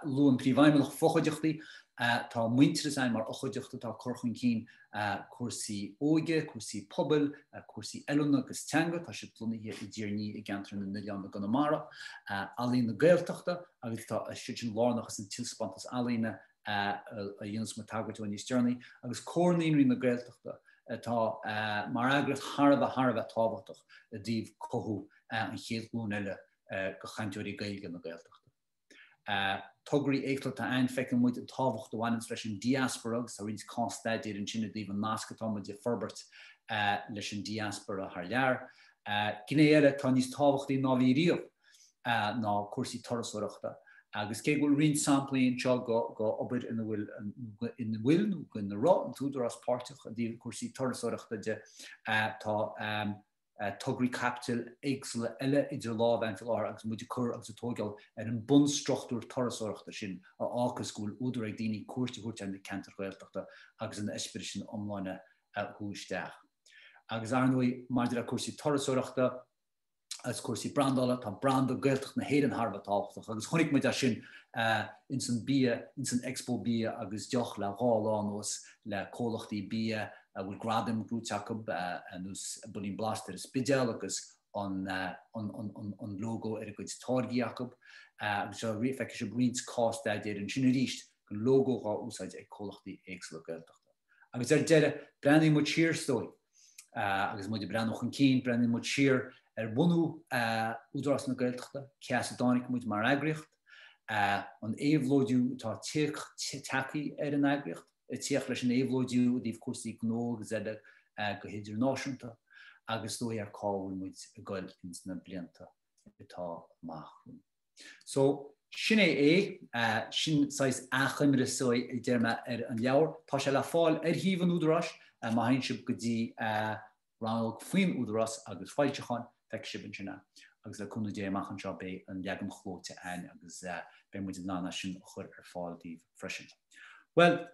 Luaigh an Príomhfheidhmeannach fochuideachtaí. Tá Muintearas ann mar fhochuideachta atá ag cur chun cinn cúrsaí óige, cúrsaí pobail, cúrsaí oiliúna agus teanga. Tá siad lonnaithe i dTír an Fhia i gCeantar na nOileán i gConamara. Ealaín na Gaeltachta agus tá siad sin lárnach as an taispeántas ealaíne a dhéanfas muid tagairt dó níos deireanaí. Agus Comhar Naíonraí na Gaeltachta atá mar eagraíocht thar a bheith thar a bheith tábhachtach i dtaobh cothú an chéad ghlúin eile de chainteoirí Gaeilge na Gaeltachta. Tograí éagsúla atá ann, feiceann muid an tábhacht a bhaineanns leis an diaspora agus tá roinnt cás-staidéir ansin i dtaobh an nasc atá muid ag forbairt leis an diaspora thar lear. Gné eile atá níos tábhachtaí ná bhí riamh ná cúrsaí turasóireachta agus cé go bhfuil roinnt samplaí anseo go obair ina bhfuil ina bhfuil nó ina raibh an tÚdarás páirteach i dtaobh cúrsaí turasóireachta de, tá tograí caipitil éagsúla eile idir lámha againn faoi láthair agus muid ag cur agus ag tóigeáil ar an bunstruchtúr turasóireachta sin a fhágfas go bhfuil údar ag daoine cuairt a thabhairt ar na ceantair Ghaeltachta agus an eispéireas ina iomláine a shú isteach. Agus ar ndóigh, maidir le cúrsaí turasóireachta, agus cúrsaí brandála, tá branda Gaeltacht na hÉireann thar a bheith tábhachtach agus chonaic muid é sin ins an bia, ins an Expo Bia agus Deoch le 2 lá anuas le comhlachtaí bia a bhfuil gradaim gnóthaithe acu ar nós Builín Blasta ar an Spidéal agus an an lógó ar a gcuid táirgí acu agus seo feicfidh sibh roinnt cás-staidéir ansin arís den lógó dhá úsáid ag comhlachtaí éagsúla Gaeltachta. Agus ar deireadh, breathnaíonn muid siar is dóigh, agus muid ag breathnú chun cinn, breathnaíonn muid siar ar bhunú Údarás na Gaeltachta, cé as a dtáinig muid mar eagraíocht, an éabhlóidiú atá tagtha ar an eagraíocht, ag tíocht leis an éabhlóidiú i dtaobh cúrsaí gnó agus eile go hidirnáisiúnta, agus is dóigh ar cá bhfuil muid ag goil ins na blianta atá amach romhainn. So, sin é é, sin saghas achoimre is dóigh a deir mé ar an leabhar. Tá sé le fáil ar shuíomh an Údaráis, má théann sibh go dtí rannóg faoin Údarás agus foilseacháin, feicfidh sibh ansin é. Agus le cúnamh Dé amach anseo beidh an leagan chlóite ann agus beidh muid in ann é sin a chur ar fáil daoibh freisin. Bhuel,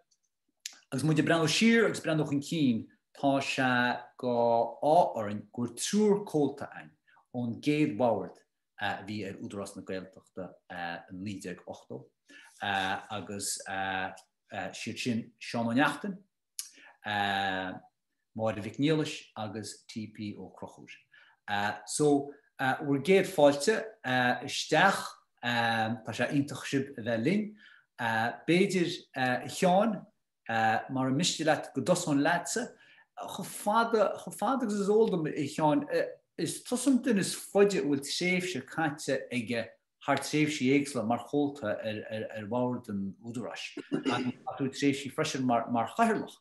agus muid ag breathnú siar agus breathnú chun cinn, tá sé go ádh orainn go bhfuil triúr comhalta ann ón gcéad bhord a bhí ar Údarás na Gaeltachta in 1980 agus siad sin Seán Ó Neachtain, Máire Mhic Niallais agus T.P. Ó Conchúir. So, bhur gcéad fáilte isteach, tá sé iontach sibh a bheith linn. B'fhéidir, a Sheáin, Mara miste leat go dtosóinn leatsa, chomh fada, chomh fada agus is eol dom, a Sheáin, is tusa an duine is faide a bhfuil tréimhse caite aige thar tréimhsí éagsúla mar chomhalta ar bhord an Údaráis, agus chaith tú tréimhsí freisin mar chathaoirleach.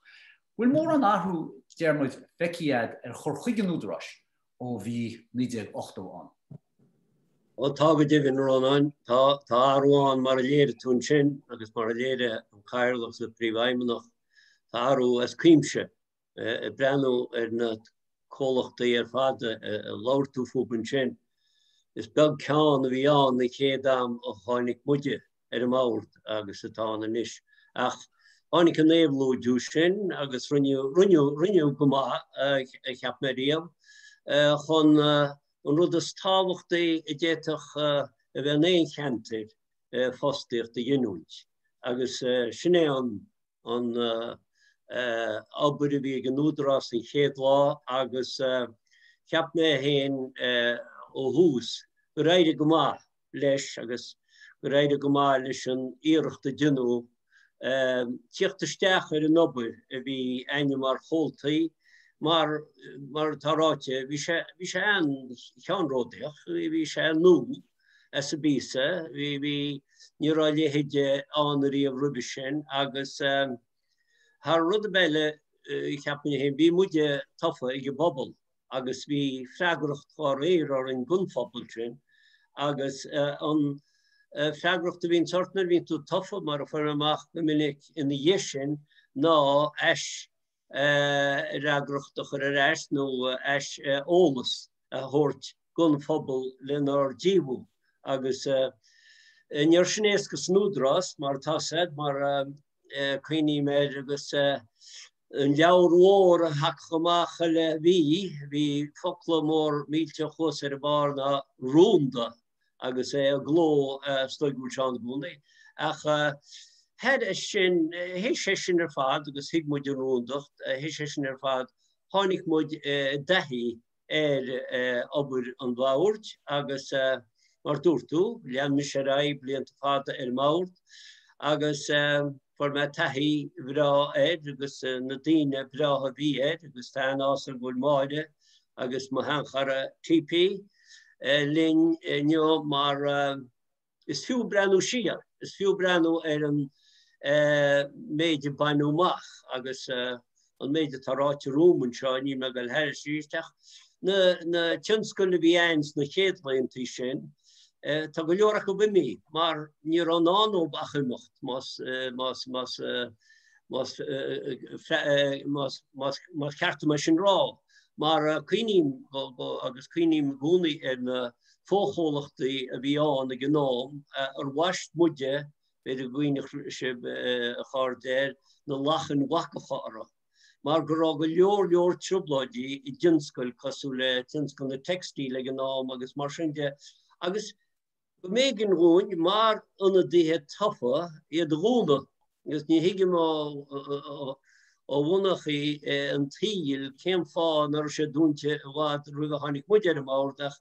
Bhfuil mórán athrú, deir muid, feicthe agat ar chur chuige an Údaráis ó bhí 1980 ann. Ó tá go deimhin, a Rónáin. Tá, tá athrú ann mar a léirigh tú ansin agus mar a léirigh an Cathaoirleach agus an Príomhfheidhmeannach. Tá athrú as cuimse. Ag breathnú ar na comhlachtaí ar fad a labhair tú fúthu ansin, is beag ceann a bhí ann an chéad am a tháinig muide ar an mbord agus atá ann anois. Ach tháinig an éabhlóidiú sin agus rinneadh, rinneadh, rinneadh go maith, cheap mé riamh, chun an rud is tábhachtaí a d'fhéadfadh a bheith in aon cheantar, fostaíocht a ghiniúint. Agus sin é an, an obair a bhí ag an Údarás an chéad lá agus cheap mé féin ó thús gur éirigh go maith leis agus gur éirigh go maith leis an iarracht a deineadh tíocht isteach ar an obair a bhí a'inne mar chomhaltaí mar, mar atá ráite, bhí sé, bhí sé an-cheannródaíoch, bhí sé nua as an bpíosa, bhí, bhí, ní raibh a leithéid ann ariamh roimhe sin agus thar rud ar bith eile, cheapfainn féin, bhí muide tofa ag an bpobal. agus bhí freagracht dá réir orainn don phobal sin agus an freagracht a bhíonns ort nuair a bhíonn tú tofa, mar a fuair mé amach go minic ina dhiaidh sin, ná ais-fhreagracht a chur ar ais nó ais-eolas a thabhairt don phobal lenár dtaobhú agus ní raibh sin éasca san Údarás mar atá 's a'd, mar cuimhním air agus an leabhar mhór a thagadh amach chuile mhí, bhí focla mór millteach thuas ar a bharr ná rúnda agus é i gcló is dóigh go bhfuil sé ann i gcónaí. Ach thairis sin, théis é sin ar fad agus thuig muid an rúndacht, théis é sin ar fad, tháinig muid i dtaithí ar obair an bhoird agus mar dúirt tú, lean mise ar aghaidh blianta fada ar an mbord agus fuair mé taithí bhreá air agus na daoine breátha a bhí air agus tá an-áthas orm go bhfuil Máire agus mo sheanchara TP linn inniu mar. Is fiú breathnú siar, is fiú breathnú ar an méid a baineadh amach agus an méid atá ráite romham anseo, níl mé ag dul thairis arís ach na tionscail a bhí ann sna chéad laethanta sin, tá go leor acu imithe mar ní raibh i ndán dóibh ach imeacht más más más más más más más ceart dom é sin rá. Mar cuimhním agus cuimhním i gcónaí ar na fochomhlachtaí a bhí ann ag an am ar bhaist muide, b'fhéidir go gcuimhneoidh sibh, a chairde, air, na lachain bhacacha orthu, mar go raibh go leor leor trioblóidí i dtionscail cosúil le tionscal na teicstíle ag an am agus mar sin de agus go mb'éigean dhúinn, mar ionadaithe tofa, iad a dhúnadh. Agus ní thuigim ó bhunachí an tsaoil cén fáth nach raibh sé dúnta i bhfad roimh a tháinig muid ar an mbord, ach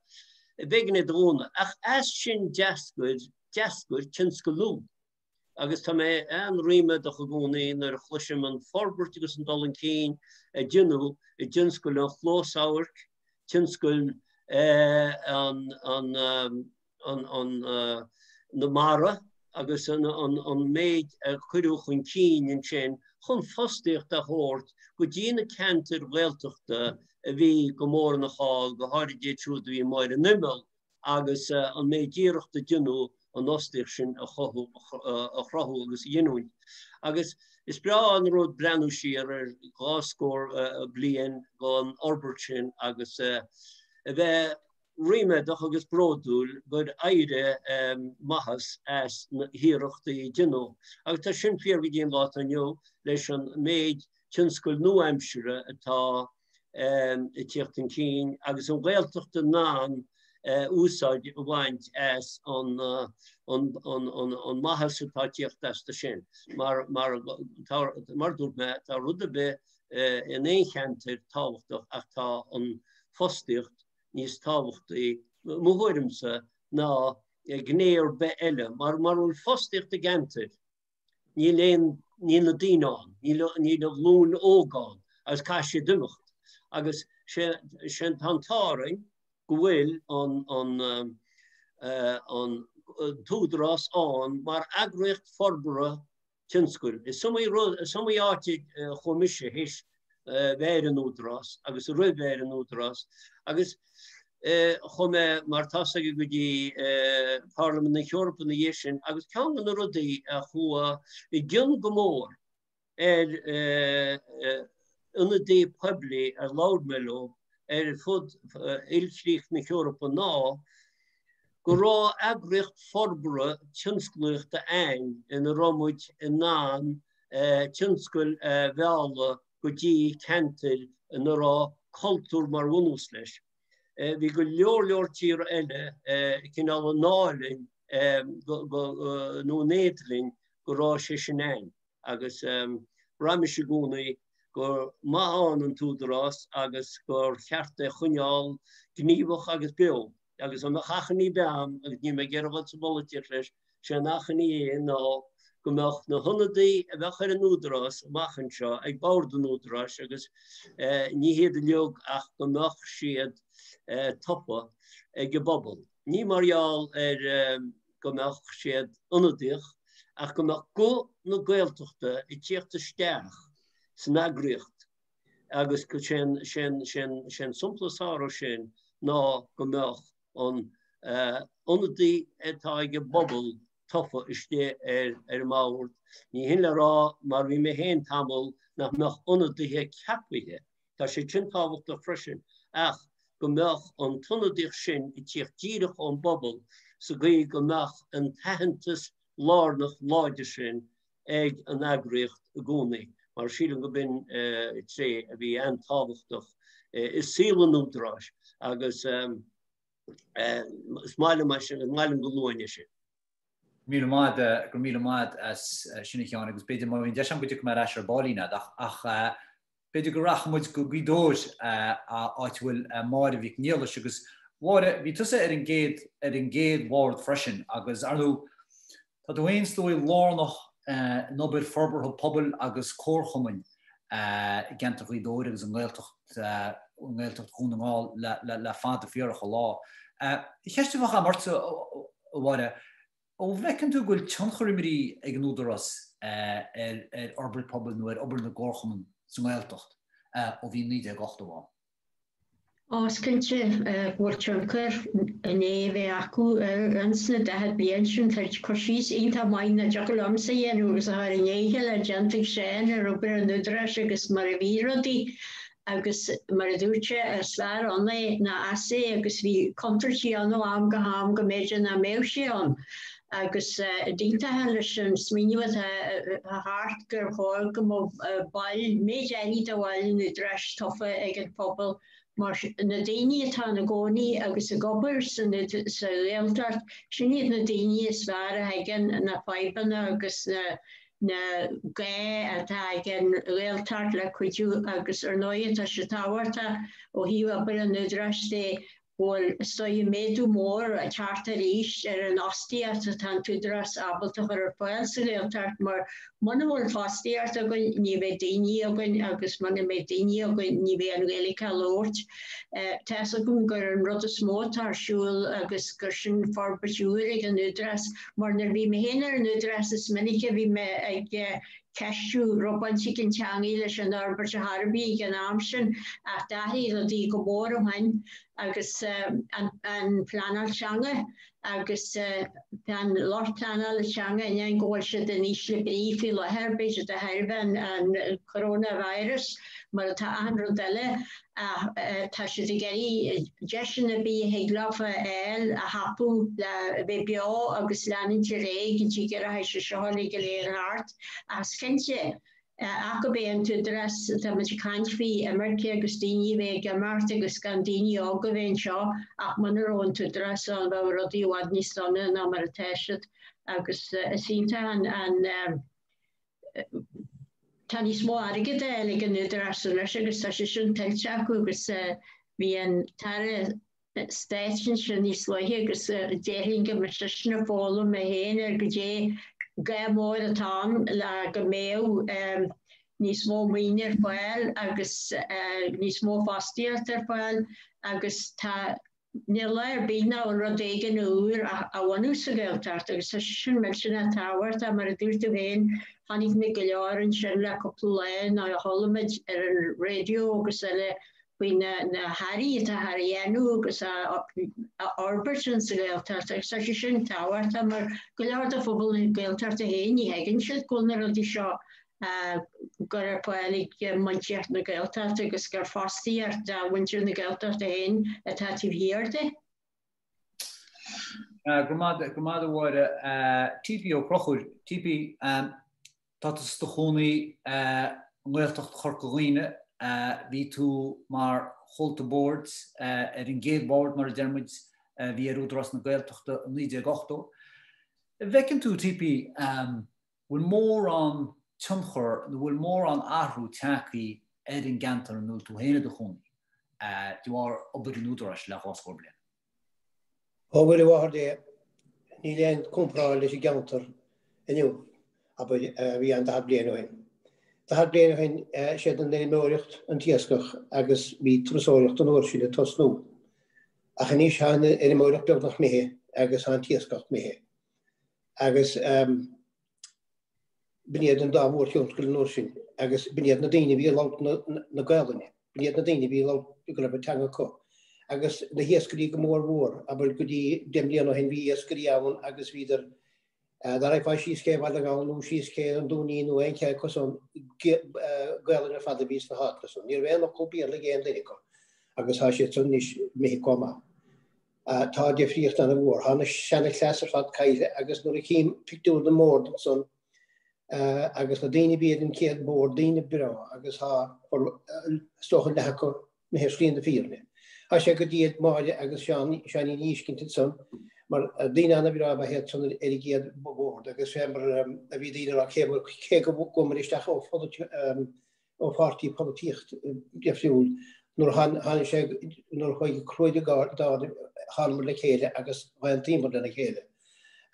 b'éigean iad a dhúnadh. Ach as sin d'eascair, d'eascair tionscal nua. Agus tá mé an-ríméadach i gcónaí nuair a chloisim an forbairt agus an dul chun cinn a deineadh i dtionscal an chlosamhairc, tionscal na mara agus an méid a cuireadh chun cinn ansin chun fostaíocht a thabhairt go dtí na ceantair Ghaeltachta a bhí go mór ina chall, go háirid iad siúd a bhí amuigh ar an imeall. agus an méid iarracht a deineadh an fhostaíocht sin a chothú, a chruthú agus a ghiniúint. Agus is breá an rud breathnú siar ar dha scór bliain den fhorbairt sin agus a bheith ríméadach agus bródúil gur éirigh maitheas as na hiarrachtaí a deineadh. Agus tá sin fíor go dtí an lá atá inniu leis an méid tionscail nua-aimsire atá ag tíocht chun cinn agus an Ghaeltacht in ann úsáid a bhaint as an maitheas atá ag tíocht astu sin. Mar mar dúirt mé, tá rud ar bith in aon cheantar tábhachtach ach tá an fostaíocht níos tábhachtaí, mo thuairimse, ná gné ar bith eile. Mar mura bhfuil fostaíocht i gceantar, Níl aon, níl na daoine ann, níl, níl an ghlúin óg ann agus caithfidh siad imeacht. Agus sé, sé an, tá an t-ádh orainn go bhfuil an, an, an tÚdarás ann mar eagraíocht forbartha tionscail. Is iomaí rud, is iomaí áit a chuaigh mise théis bheith ar an Údarás agus roimh bheith ar an Údarás agus chuaigh mé mar tá 'fhios agaibh go dtí Parlaimint na hEorpa ina dhiaidh sin agus ceann de na rudaí a chuaigh i gcion go mór ar ionadaí poiblí ar labhair mé leo ar fud ilchríoch na hEorpa ná go raibh eagraíocht forbartha tionsclaíochta ann ina raibh muid in ann tionscail a mhealladh go dtí ceantair ina raibh cultúr mar bhunús leis. Bhí go leor leor tíortha eile cineál in ádh linn nó in éad linn go raibh sé sin ann agus braimis i gcónaí gur maith ann an tÚdarás agus gur cheart é a choinneáil gníomhach agus beo. Agus dá mbeadh achainí ar bith agam, agus níl mé ag iarraidh dul sa bpolaitíocht leis, sé an achainí é ná go mbeadh na hionadaí a bheadh ar an Údarás amach anseo ag bord an Údaráis agus ní hiad uilig ach go mbeadh siad tofa ag an bpobal. Ní mar gheall ar go mbeadh siad ionadaíoch ach go mbeadh guth na Gaeltachta ag tíocht isteach san eagraíocht agus sé an sampla is fearr sin ná go mbeadh an ionadaí atá ag an bpobal tofa istigh ar an mbord. Ní hin le rá, mar bhí mé féin tamall, nach mbeadh ionadaithe ceapaithe, tá sé sin tábhachtach freisin, ach go mbeadh an t-ionadaíocht sin ag tíocht díreach ón bpobal sa gcaoi go mbeadh an t-aitheantas lárnach láidir sin ag an eagraíocht i gcónaí, mar sílim go b'in tréith a bhí an-tábhachtach i saol an Údaráis agus is maith liom é sin, is maith liom go luafainn é sin. Míle maith, go raibh míle maith as sin a Sheáin agus b'fhéidir má bhíonn deis agam go dtiocfaidh mé ar ais ar baillín a'd ach ach B'fhéidir go rachaidh muid go Gaoth Dobhair, áit a bhfuil Máire Mhic Niallais. Agus Mháire, bhí tusa ar an gcéad, ar an gcéad bhord freisin agus, ar ndóigh, tá tú féin is dóigh lárnach in obair forbartha pobail agus comharchumainn i gceantar Ghaoth Dobhair agus i nGaeltacht, i nGaeltacht Dhún na nGall le, le, le fada fíorach an lá. Ceist a bheadh agam ortsa, a Mháire. An bhfeiceann tú go bhfuil tionchar imithe ag an Údarás ar fhorbairt pobail nó ar obair na gcomharchumann sa nGaeltacht ó bhí 1980 ann? Ó, is cinnte go bhfuil tionchar i ndiaidh a bheith acu ins na 40 bliain sin. Tá cur síos iontach maith nach dtiocfadh liomsa a dhéanamh agus a chur i ndéicheall le déanta ag Seán ar obair an Údaráis agus mar a bhí rudaí agus mar a dúirt sé is fearr ann é ná as é agus bhí contúirtí ann ó am go ham go mb'fhéidir nach mbeadh sé ann agus d'aontóinn leis an smaoineamh atá thart gur chóir go mbeadh baill, méid áirithe de bhaill an Údaráis tofa ag an phobal mar na daoine atá ina gcónaí agus ag obair sa Ghaeltacht, sin iad na daoine is fearr a thuigeann na fadhbanna agus na na gá atá ag an Ghaeltacht le cuidiú agus ar ndóigh tá sé tábhachtach ó thaobh obair an Údaráis de go bhfuil, is dóigh, méadú mór ag teacht arís ar an fhostaíocht atá an tÚdarás ábalta a chur ar fáil sa Ghaeltacht mar muna bhfuil fostaíocht againn ní bheidh daoine againn agus muna mbeidh daoine againn ní bheidh an Ghaeilge á labhairt. Tá's agam gur an rud is mó atá ar siúl agus gur sin forbairt úr ag an Údarás mar nuair a bhí mé féin ar an Údarás is minic a bhí mé ag ceistiú raibh baint ag an teangaidh leis an fhorbairt ar chor ar bith ag an am sin ach d'athraigh rudaí go mór ó shin agus an phleanáil teanga agus tá an lucht pleanála teanga in ainneoin go bhfuil siad in ísle brí faoi láthair, b'fhéidir de thairbhe an coronavirus mar atá achan rud eile ach tá siad ag iarraidh deiseanna ar bith a thig leo a fháil a thapú le bheith beo agus leanúint ar aghaidh go dtí go rachaidh sé seo uilig go léir thart. Ach is cinnte, ach gurb é an tÚdarás, tá muid ag caint faoi imirce agus daoine a bheith ag imeacht agus gan daoine óga a bheith anseo ach muna raibh an tÚdarás ann bheadh rudaí i bhfad níos dona ná mar atá siad agus is iontach an Tá níos mó airgid á fháil ag an Údarás anois agus tá sé sin tuillte acu agus bhí an tAire Stáit anseo níos luaithe agus déarfainn go mbeidh seisean ag foghlaim é féin ar goidé gá mór atá ann le go mbeadh níos mó maoine ar fáil agus níos mó fostaíocht ar fáil agus tá Níl lá ar bith nach bhfuil rud éigin úr á bhunú sa Ghaeltacht agus tá sé sin millteanach tábhachtach. Mar a dúirt tú féin, chonaic mé go leor ansin le cúpla lá nó chuala muid ar an raidió agus eile faoi na hairí atá á dhéanamh agus á fhorbairt in sa Ghaeltacht agus tá sé sin tábhachtach mar go leor de phobal na Gaeltachta féin ní thuigeann siad go bhfuil na rudaí seo á gcur ar fáil ag muintir na Gaeltachta agus gur fostaíocht do mhuintir na Gaeltachta féin atá taobh thiar de. Go raibh maith, go raibh maith a Mháire. TP Ó Conchúir, TP, tá tú i do chónaí i nGaeltacht Chorca Dhuibhne. Bhí tú mar chomhalta boird ar an gcéad bhord, mar a deir muid, a bhí ar Údarás na Gaeltachta i 1980. An bhfeiceann tú, TP, bhfuil mórán tionchar nó bhfuil mórán athrú tagtha ar an gceantar ina bhfuil tú féin i do chónaí de bharr obair an Údaráis le dhá scór bliain? Ó Mhuire Mháthair Dé, níl aon comparáid leis an gceantar inniu, abair, a bhí ann 40 bliain ó shin. 40 bliain ó shin, siad an fheirmeoireacht, an t-iascach agus bhí turasóireacht an uair sin ag tosnú. Ach anois tá an fheirmeoireacht beagnach imithe agus tá an t-iascach imithe. Agus b'in iad an dá mhórthionscal an uair sin agus b'in iad na daoine a bhí ag labhairt na Gaelainne, b'in iad na daoine a bhí ag labhairt go raibh an teanga acu. Agus na hiascairí go mór mhór, abair go dtí 10 mbliana ó shin bhí iascairí ann agus bhíodar, dá raghfá síos cé Bhaile na nGall nó síos cé an Dúinín nó aon ché acu san, Gaelainn ar fad a bhí sna háiteanna san. Ní raibh aon fhocal Béarla ag aon duine acu agus tá siad san anois imithe chomh maith. Tá difríocht an-mhór. Tá na seana-chleas ar fad caillte agus nuair a chím pictiúr na mbord ansan agus na daoine a bhí ar an chéad bhord, daoine breá agus tá, is dócha leath acu imithe ar shlí na fírinne. Tá sé go dtí iad Máire agus Seán, Seáinín a fheiscint ansan mar daoine an-bhreá ab ea iad san ar an gcéad bhord agus fé mar a bhí daoine ag rá cé go bhfuair isteach ó ó pháirtí polaitíocht difriúil nuair a tháinig sé nuair a chuaigh crúid i dtáin thánamar le chéile agus d'aontaíomar lena chéile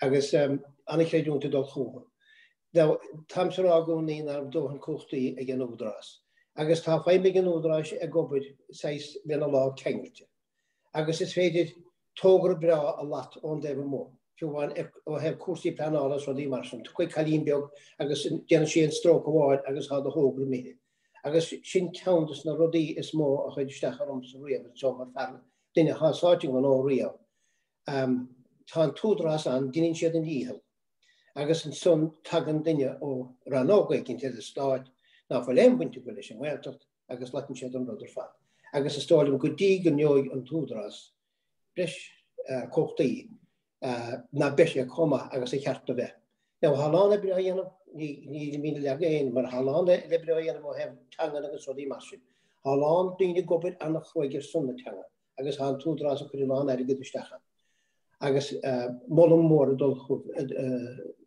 agus an-chreidiúint ag dul chucu. Táimse ag rá i gcónaí nach raibh dóthain cumhachtaí ag an Údarás agus tá feidhmigh an Údaráis ag obair saghas lena lámh ceangailte agus is féidir togra breá a lot ón dtaobh amuigh. Fiú amháin ó thaobh cúrsaí pleanála is rudaí mar sin. Tiocfaidh cailín beag agus déanfaidh sí an stróc amháin agus tá do thogra imithe. Agus sin ceann des na rudaí is mó a chuir isteach ormsa riamh anseo mar fear, duine atá sáite i ngnó riamh. Tá an t-údarás ann, deineann siad a ndícheall. Agus ansan tagann duine ó rannóg éicint eile stáit ná fuil aon bhaint acu leis an nGaeltacht agus loiteann siad an rud ar fad. Agus is dóigh liom go dtí go ngeobhaidh an t-údarás breis cumhachtaí ná beidh sé chomh maith agus a cheart do bheith. Now tá a lán oibre á dhéanamh, ní mí na leaga aon, mar tá a lán oibre á dhéanamh ó thaobh teangan agus rudaí mar sin. Tá a lán daoine ag obair an-chruaidh ar son na teanga agus tá an t-údarás ag cur a lán airgead isteach ann. Agus moladh mór ag dul chucu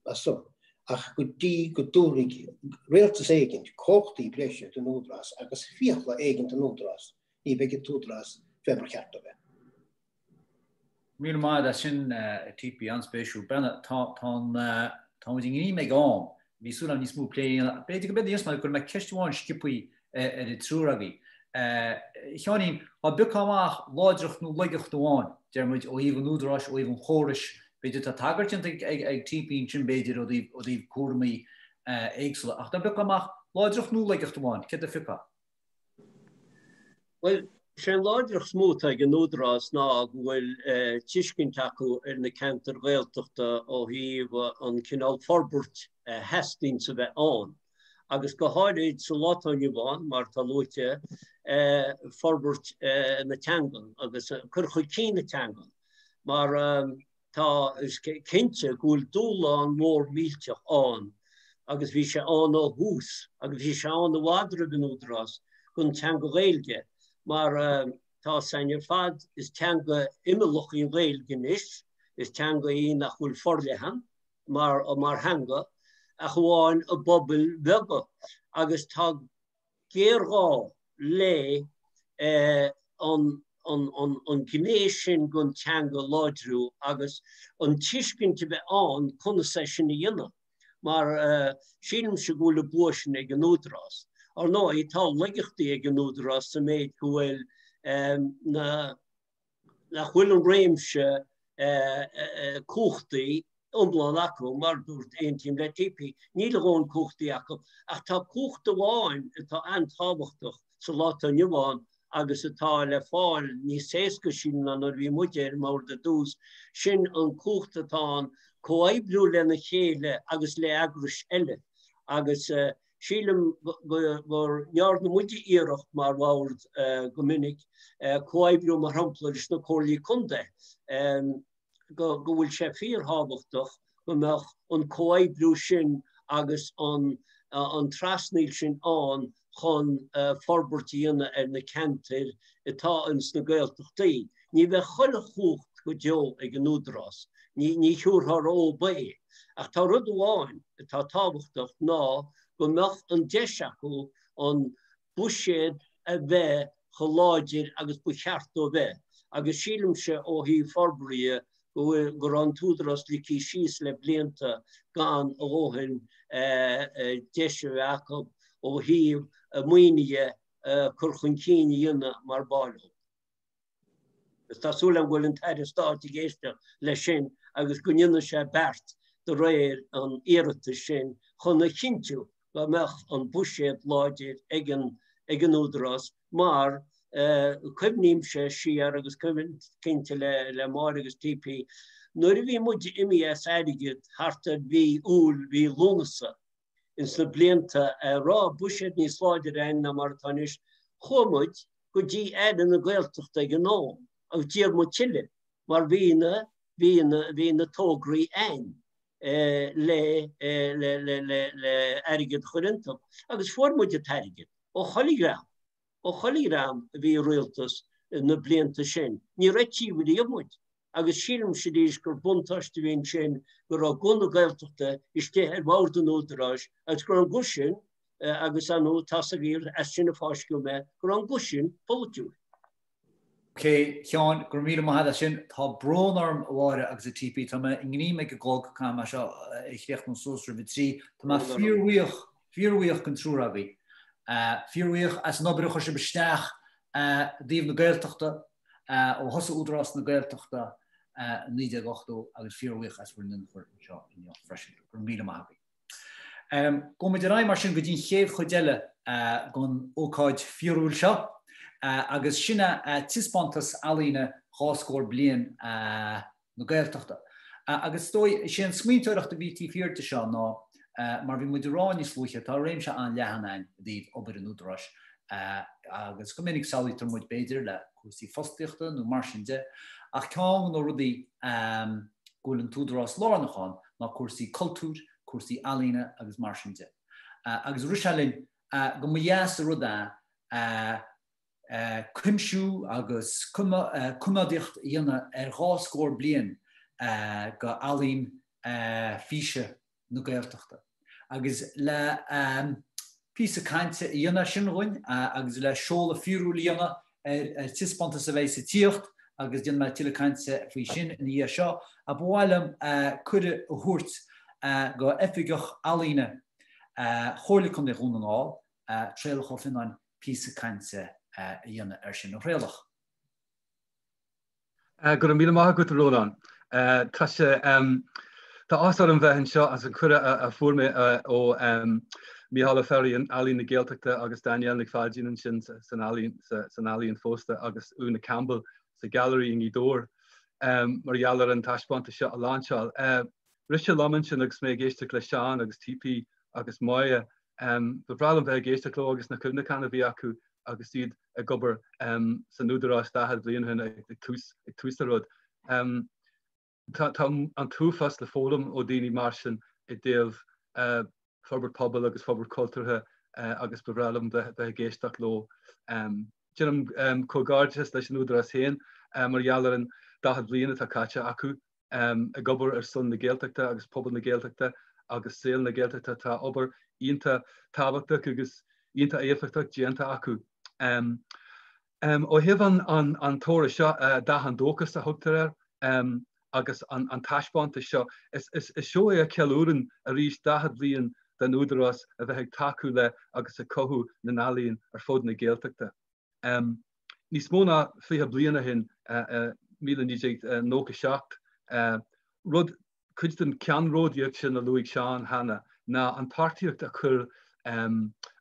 as san. Ach go dtí go dtabharfaidh rialtas éigint cumhachtaí breise don údarás agus fiacla éigint don údarás, ní bheidh an t-údarás fé mar cheart do bheith. Míle maith agat as sin, a TP, an-spéisiúil. Brenna, tá, tá an, tá muid i ngreim ag am. Bhí súil agam níos mó plé a dhéanamh. B'fhéidir go mbeidh níos mó, cuirfidh mé ceist amháin sciobthaí ar an triúr agaibh. A Sheáinín, dá bpiocfá amach láidreacht nó laigeacht amháin, deir muid, ó thaobh an údaráis, ó thaobh an chórais, b'fhéidir tá tagairt déanta ag, ag TP ansin, b'fhéidir, ó thaobh, ó thaobh cúraimí éagsúla. Ach dá bpiocfá amach láidreacht nó laigeacht amháin, céard a phiocfá? Bhuel, sé an láidreacht is mó atá ag an Údarás ná go bhfuil tuiscint acu ar na ceantair Ghaeltachta ó thaobh an cineál forbairt a theastaíonns a bheith ann, agus go háirid sa lá atá inniu ann, mar atá luaite, forbairt na teangan agus cur chun cinn na teangan. Mar Tá, is cinnte go bhfuil dúshlán mór millteach ann agus bhí sé ann ó thús agus bhí sé ann i bhfad roimh an Údarás don teanga Ghaeilge mar tá a fhios againn ar fad is teanga imeallach í an Ghaeilge anois, is teanga í nach bhfuil forleathan mar mar theanga ach amháin i bpobail bheaga agus tá géarghá le an ghné sin den teanga a láidriú agus an tuiscint a bheith ann conas é sin a dhéanamh, mar sílimse go bhfuil an bua sin ag an Údarás. Ar ndóigh, tá laigeachtaí ag an Údarás sa méid go bhfuil na. nach bhfuil an réimse cumhachtaí iomlán acu, mar a dúirt, aontaím le TP, níl a dhóthain cumhachtaí acu, ach tá cumhacht amháin atá an-tábhachtach sa lá atá inniu ann agus atá le fáil níos éasca, sílim, ná nuair a bhí muide ar an mbord ar dtús, sin an cumhacht atá ann comhoibriú lena chéile agus le eagrais eile agus Sílim go ndearna muide iarracht mar bhord go minic comhoibriú mar shampla leis na comhairlí contae, go bhfuil sé fíorthábhachtach go mbeadh an comhoibriú sin agus an trasnaíl sin ann chun forbairt a dhéanamh ar na ceantair atá ins na Gaeltachtaí. Ní bheidh chuile chumhacht go deo ag an Údarás, ní thiúrfá dhóib é. Ach tá rud amháin atá tábhachtach ná go mbeadh an deis acu an buiséad a bheith chomh láidir agus ba cheart dó bheith. Agus sílimse ó thaobh forbartha go bhfuil, go raibh an tÚdarás ligthe síos le blianta gan a dhóthain deis a bheith acu ó thaobh maoinithe cur chun cinn a dhéanamh mar b'áil leo. Agus tá súil agam go bhfuil an tAire Stáit ag éisteacht leis sin agus go ndéanfaidh sé beart de réir an iarratais sin chun a chinntiú go mbeadh an buiséad láidir ag an ag an Údarás mar cuimhnímse siar agus cuimhin cinnte le le Máire agus TP nuair a bhí muid imithe as airgead thart ar mhí Iúil, mhí Lúnasa ins na blianta a raibh buiséad níos láidre againn ná mar atá anois, chuaigh muid go dtí Aire na Gaeltachta ag an am agus d'iarr muid tuilleadh mar bhí na, bhí na, bhí na tograí a'inn le, le, le, le, le airgead a chur iontu agus fuair muid an t-airgead ó chuile dhream, ó chuile dhream a bhí i rialtas na blianta sin. Níor eitíodh riamh muid. agus sílimse arís gur buntáiste a bhí ansin go raibh guth na Gaeltachta istigh ar bhord an Údaráis agus go raibh an guth sin, agus ar ndóigh tá's agaibh as sin a fáisceadh mé, go raibh an guth sin polaitiúil. Ok, a Sheáin, go raibh míle maith agat as sin. Tá brón orm, a Mháire agus a TP, tá mé i ngreim ag an gclog, caithfidh mé seo a chríochnú suas roimh a trí. Tá mé fíorbhuíoch, fíorbhuíoch den triúr agaibh. Fíorbhuíoch as an obair a chuir sibh isteach i dtaobh na Gaeltachta, ó thosaigh Údarás na Gaeltachta. 1980 agus fíorbhuíoch as bhur n-ionchur anseo inniu freisin. Go raibh míle maith agaibh. Gabhfaidh muid ar aghaidh mar sin go dtí an chéad chuid eile den ócáid fíorúil seo agus sin é taispeántas ealaíne dhá scór bliain na Gaeltachta. Agus is dóigh, is é an smaointeoireacht a bhí taobh thiar de seo ná, mar bhí muid ag rá níos luaithe, tá réimse an-leathan ann i dtaobh obair an Údaráis agus go minic samhlaítear muid b'fhéidir le cúrsaí fostaíochta nó mar sin de, ach ceann de na rudaí go bhfuil an tÚdarás lárnach ann ná cúrsaí cultúir, cúrsaí ealaíne agus mar sin de. Agus rith sé linn go mba dheas an rud é cuimsiú agus coimeádaíocht a dhéanamh ar dhá scór bliain de ealaín físe na Gaeltachta. Agus le píosa cainte a dhéanamh sin dhúinn agus le seoladh fíorúil a dhéanamh ar taispeántas a bheidh sa tíocht agus déanfaidh mé tuilleadh cainte faoi sin ina dhiaidh seo, ba mhaith liom cuireadh a thabhairt go Oifigeach Ealaíne Chomhairle Contae Dhún na nGall, Traolach Ó Fionnáin, píosa cainte a dhéanamh air sin. A Thraolach. Go raibh míle maith agat, a Rónáin. Tá sé, tá áthas orm bheith anseo as an cuireadh a fuair mé ó Mícheál Ó Fearraigh in Ealaín na Gaeltachta agus Danielle Nic Pháidín ansin san ealaín, san ealaíon fosta agus Úna Campbell sa Gailearaí i nGaoth Dobhair mar gheall ar an taispeántas seo a lainseáil. Rith sé liom ansin agus mé ag éisteacht le Seán agus TP agus Máire, ba bhreá liom bheith ag éisteacht leo agus na cuimhneacháin a bhí acu agus iad ag obair san Údarás 40 bliain ó shin ag tús ag tús an rud. Tá an t-uafás le foghlaim ó daoine mar sin i dtaobh forbairt pobail agus forbairt cultúrtha agus ba bhreá liom bheith ag éisteacht leo. Déanaim comhghairdeas leis an Údarás féin mar gheall ar an 40 bliain atá caite acu ag obair ar son na Gaeltachta agus pobal na Gaeltachta agus saol na Gaeltachta. Tá obair iontach tábhachtach agus iontach éifeachtach déanta acu. Ó thaobh an togra seo, Dath an Dóchas a thugtar air, agus an taispeántas seo, is seó é a cheiliúrann arís 40 bliain den Údarás a bheith ag tacú le agus ag cothú na n-ealaíon ar fud na Gaeltachta. Níos mó ná 20 bliain ó shin, 1997, rud, cuid den cheannródaíocht sin a luaigh Seán cheana, ná an páirtíocht a chuir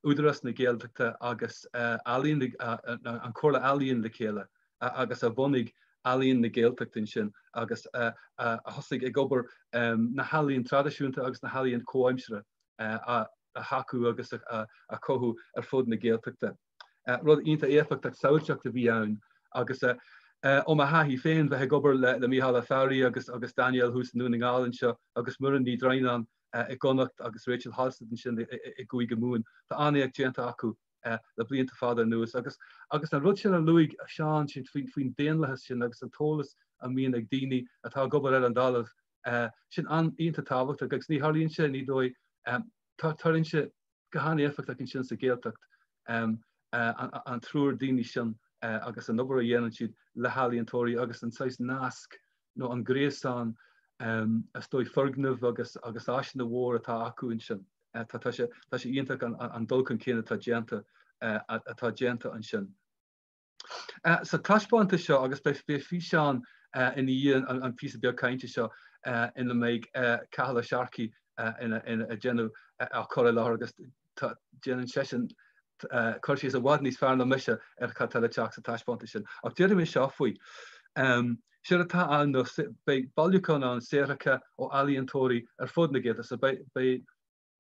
Údarás na Gaeltachta agus Ealaín, an Chomhairle Ealaíon le chéile agus a bhunaigh Ealaín na Gaeltachta ansin agus a thosaigh ag obair na healaíon traidisiúnta agus na healaíon comhaimseartha a thacú agus a chothú ar fud na Gaeltachta. Rud iontach éifeachtach samhailteach a bhí ann agus ó mo thaithí féin bheith ag obair le Mícheál Ó Fearraigh agus agus Danielle thuas i nDún na nGall anseo agus Muireann Ní Dhroighneáin i gConnacht agus Rachel Halstead ansin i gCúige Mumhan, tá an-éacht déanta acu le blianta fada anuas agus agus an rud sin a luaigh Seán sin faoin faoin daonlathas sin agus an t-eolas a mbíonn ag daoine atá ag obair ar an dtalamh sin an-iontach tábhachtach agus ní tharlaíonn sé ní dóigh tarlaíonn sé go han-éifeachtach ansin sa Ghaeltacht, an triúr daoine sin agus an obair a dhéanann siad le healaíontóirí agus an saghas nasc nó an gréasán is dóigh foirgneamh agus agus áiseanna mhór atá acu ansin. Tá sé tá sé iontach an dul chun cinn atá déanta atá déanta ansin. Sa taispeántas seo, agus beidh físeán ina dhiaidh an píosa beag cainte seo ina mbeidh Cathal Ó Searcaigh ag déanamh á chur i láthair agus déanann seisean cur síos i bhfad níos fearr ná mise ar cad tá le teacht sa taispeántas sin. Ach déarfaidh mé seo faoi. Séard atá ann ná beidh bailiúchán ann saothracha ó ealaíontóirí ar fud na Gaeltachta. So beidh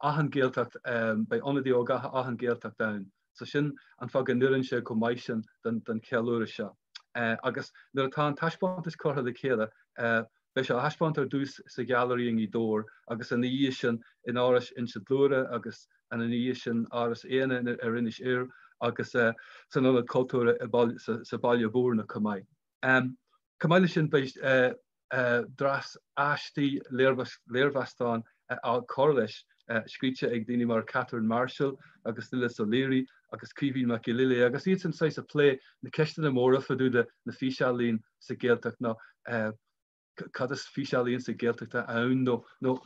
achan Ghaeltacht, beidh ionadaí ó gach achan Ghaeltacht ann. So sin an fáth go n-oireann sé chomh maith sin don cheiliúradh seo. Agus nuair atá an taispeántas curtha le chéile, beidh sé á thaispeáint ar dtús sa Ghailearaí i nGaoth Dobhair agus ina dhiaidh sin in Áras Inse Dlúire agus ina dhiaidh sin Áras Éanna ar Inis Oírr agus san Ionad Cultúrtha sa Bhaile Bhúirne chomh maith. Chomh maith leis sin beidh dreas aistí léirmheastáin á cur leis, scríte ag daoine mar Catherine Marshall agus Lillis O'Leary agus Caoimhín Mac Giolla Léith agus iadsan saghas ag plé na ceisteanna móra fá dtaobh de na físealaíon sa Ghaeltacht nó cad is físealaíon sa Ghaeltacht ann nó nó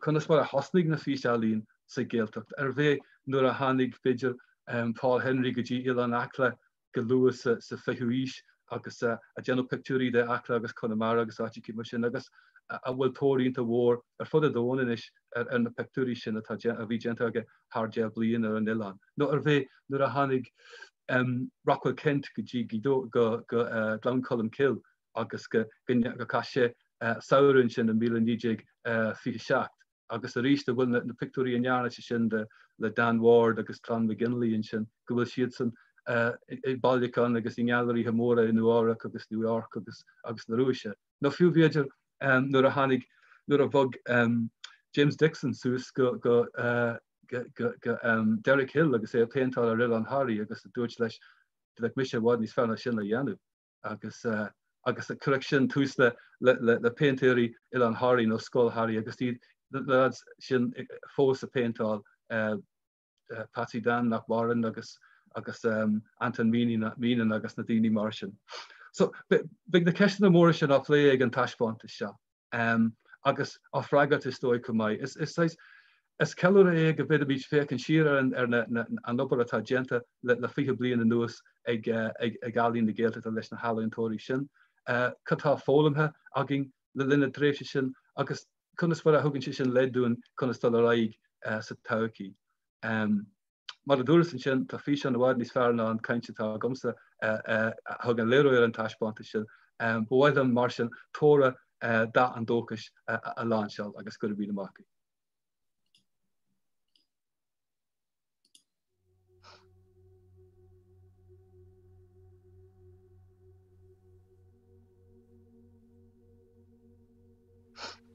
conas mar a thosnaigh na físealaíon sa Ghaeltacht, arbh é nuair a tháinig b'fhéidir Paul Henry go dtí Oileán Acla go luath sa 20ú haois. agus a déanadh pictiúirí de Acla agus Conamara agus áiteachaí mar sin agus a bhfuil tóir iontach mhór ar fud an domhain anois ar na pictiúirí sin atá a bhí déanta aige thar 10 bliain ar an oileán. Nó arbh é nuair a tháinig Rockwell Kent go dtí go Gleann Cholm Cille agus go chaith sé samhradh ansin i 1927 agus arís a bhfuil na pictiúirí a ndearna sé sin de le Dan Ward agus Clann McGinley ansin go bhfuil siadsan i bailiúcháin agus i ngailearaithe móra i Nua Eabhrac agus New York agus agus na Rúise. Nó fiú b'fhéidir nuair a tháinig nuair a bhog James Dixon suas go go go go go Derek Hill agus é ag péinteáil ar Oileán Thoraí agus dúirt leis bheadh mise i bhfad níos fearr ná sin le dhéanamh. agus agus cuireadh sin tús le le le péintéirí Oileán Thoraí nó Scoil Thoraí agus iad na lads sin fós ag péinteáil Patsy Dan nach maireann agus agus Anton Meenan agus na daoine mar sin. So beidh na ceisteanna móra sin á phlé ag an taispeántas seo. agus á freagairt is dóigh chomh maith. Is saghas, is ceiliúradh é go bhféadfaimid féachaint siar ar an obair atá déanta le 20 bliain anuas ag Ealaín na Gaeltachta leis na healaíontóirí sin, cad tá foghlamtha againn le linn na tréimhse sin agus conas mar a thugann sé sin leid dúinn conas dul ar aghaidh sa todhchaí. Mar a dúras ansin, tá físeán i bhfad níos fearr ná an chaint atá agamsa a thugann léiriú ar an taispeántas sin. Ba mhaith liom, mar sin, toradh Dath an Dóchais a lainseáil agus go raibh míle maith agaibh.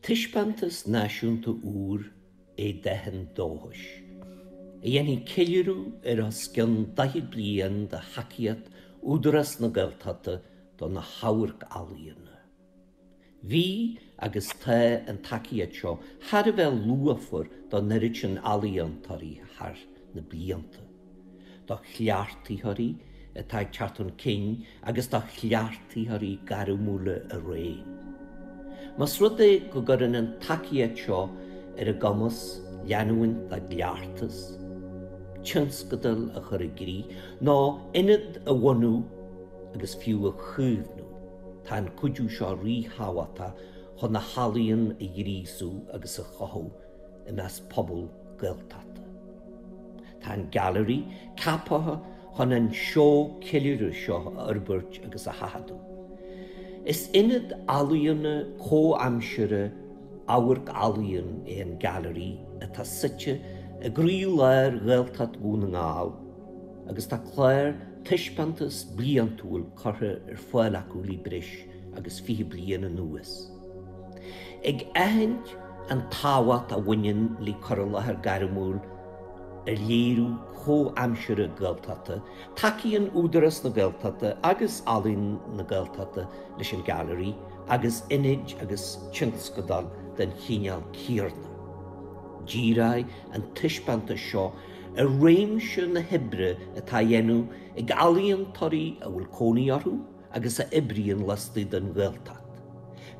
Taispeántas náisiúnta úr é Dath an Dóchais, a dhéanfaidh ceiliúradh ar os cionn 40 bliain de thacaíocht Údarás na Gaeltachta do na hamharc-ealaíona. Bhí agus tá an tacaíocht seo thar a bheith luachmhar don oiread sin ealaíontóirí thar na blianta, do chleachtaitheoirí atá ag teacht chun cinn agus do chleachtaitheoirí gairmiúla araon. Más rud é go gcuireann an tacaíocht seo ar a gcumas leanúint dá gcleachtas, tionscadail a chur i gcrích nó ionad a bhunú agus fiú a chaomhnú, tá an cuidiú seo ríthábhachtach chun na healaíona a ghríosú agus a chothú i measc pobal Gaeltachta. Tá an Gailearaí ceaptha chun an seó ceiliúrtha seo a fhorbairt agus a thaifeadadh. Is ionad ealaíona comhaimseartha amharc-ealaíon é an Gailearaí atá suite i gcroílár Ghaeltacht Dhún na nGall agus tá clár taispeántas bliantúil curtha ar fáil acu le breis agus 20 bliain anuas. Ag aithint an tábhacht a bhaineann le cur i láthair gairmiúil ar léiriú comhaimseartha Gaeltachta, tacaíonn Údarás na Gaeltachta agus Ealaín na Gaeltachta leis an Ghailearaí agus ionaid agus tionscadail den chineál céanna. Díreoidh an taispeántas seo ar réimse na hoibre atá á dhéanamh ag ealaíontóirí a bhfuil cónaí orthu agus a oibríonn laistigh den Ghaeltacht.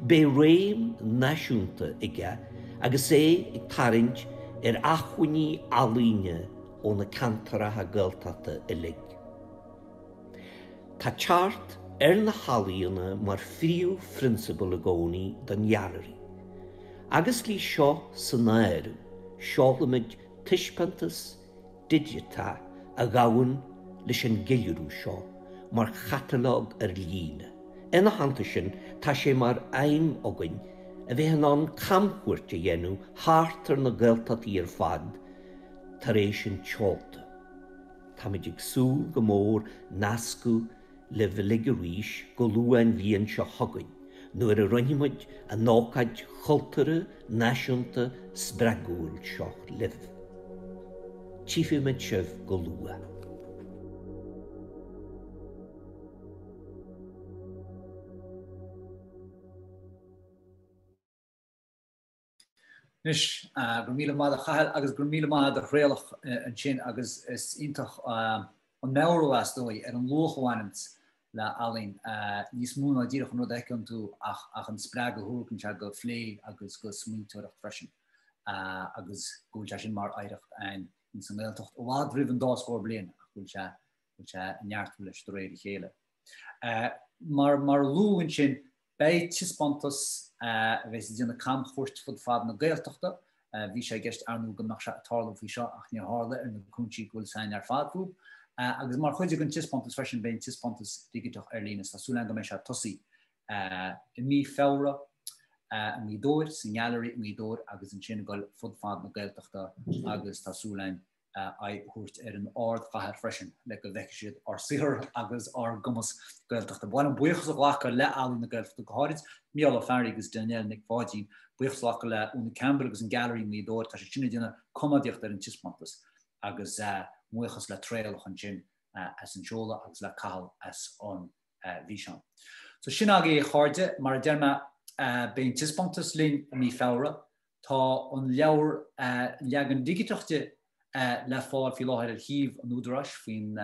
Beidh réim náisiúnta aige agus é ag tarraingt ar acmhainní ealaíne ó na ceantracha Gaeltachta uilig. Tá teacht ar na healaíona mar phríomhphrionsabal i gcónaí don Ghailearaí. Agus le seo san áireamh, seolfaimid taispeántas digiteach a ghabhann leis an gceiliúradh seo mar chatalóg ar líne. Ina theannta sin, tá sé mar aidhm againn a bheith in ann camchuairt a dhéanamh thart ar na Gaeltachtaí ar fad tar éis an tseolta. Táimid ag súil go mór nascadh libh uilig arís go luath an bhliain seo chugainn nuair a roinnfimid an ócáid chultúrtha náisiúnta spreagúil seo libh. Tchífimid sibh go luath. Anois, go raibh míle maith agat a Chathail agus go raibh míle maith agat a Thraolach ansin agus is iontach an meabhrú é is dóigh ar an luach a bhaineanns le ealaín, níos mó ná díreach an rud a fheiceann tú ach ach an spreagadh a thabharfaidh sé go phlé agus go smaointeoireacht freisin agus go bhfuil sé sin mar oidhreacht againn ins an nGaeltacht i bhfad roimh an dá scór bliain ach go bhfuil sé go bhfuil sé ag neartú leis de réir a chéile. Mar mar a luadh ansin, beidh taispeántas a bheas ag déanamh camchuairt fud fad na Gaeltachta. Bhí sé i gceist ar ndóigh go mbeadh sé ag tarlú faoi seo ach níor tharla ar na cúinsí go bhfuil a fhios againn ar fad fúthu. Agus mar chuid den taispeántas freisin beidh an taispeántas digiteach ar líne. Tá súil againn go mbeidh sé ag tosaí i mí Feabhra i nGaoth Dobhair, sa nGailearaí i nGaoth Dobhair agus ansin ag dul fud fad na Gaeltachta agus tá súil againn aghaidh a thabhairt ar an ardchathair freisin le go bhfeicfidh siad ár saothar agus ár gcumas Gaeltachta. Ba mhaith liom buíochas a ghlacadh le Ealaín na Gaeltachta, go háirid Mícheál Ó Fearraigh agus Danielle Nic Pháidín, buíochas a ghlacadh le Úna Campbell agus an Gailearaí i nGaoth Dobhair, tá siad sin ag déanamh coimeádaíocht ar an taispeántas, agus buíochas le Traolach ansin as an seoladh agus le Cathal as an bhfíseán. So sin agaibh é a chairde, mar a deir mé beidh an taispeántas linn i mí Feabhra, tá an leabhar, an leagan digiteach de le fáil faoi láthair ar shuíomh an Údaráis faoin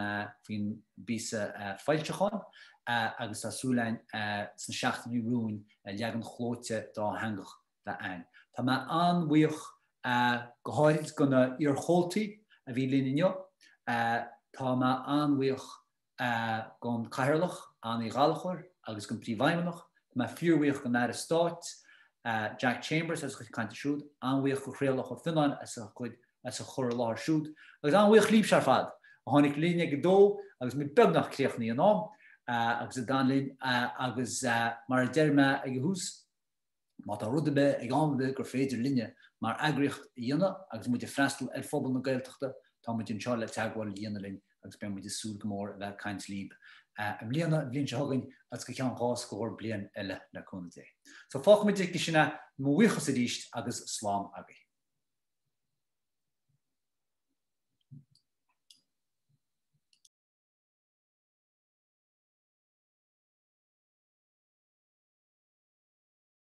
faoin bpíosa foilseacháin agus tá súil againn sna seachtainí romhainn leagan clóite dátheangach bheith againn. Tá mé an-bhuíoch go háirid go na iarchomhaltaí a bhí linn inniu, tá mé an-bhuíoch don Chathaoirleach, Anna Uí Ghallchóir, agus don Príomhfheidhmeannach. Tá mé fíorbhuíoch don Aire Stáit, Jack Chambers, as a chuid cainte siúd, an-bhuíoch do Thraolach Ó Fionnáin as a chuid as a chur i láthair siúd, agus an-bhuíoch libhse ar fad a tháinig linn ag a dó agus muid beagnach críochnaithe in am agus a d'fhan linn agus mar a deir mé ag an thús, Má tá rud ar bith ag am ar bith gur féidir linne mar eagraíocht a dhéanamh agus muid ag freastal ar phobal na Gaeltachta, tá muid anseo le teagmháil a dhéanamh linn agus beidh muid ag súil go mór a bheith ag caint libh i mbliana, an bhliain seo chugainn agus go ceann 20 bliain eile le cúnamh Dé. So fágfaidh muid aige sin é, mo bhuíochas arís agus slán agaibh.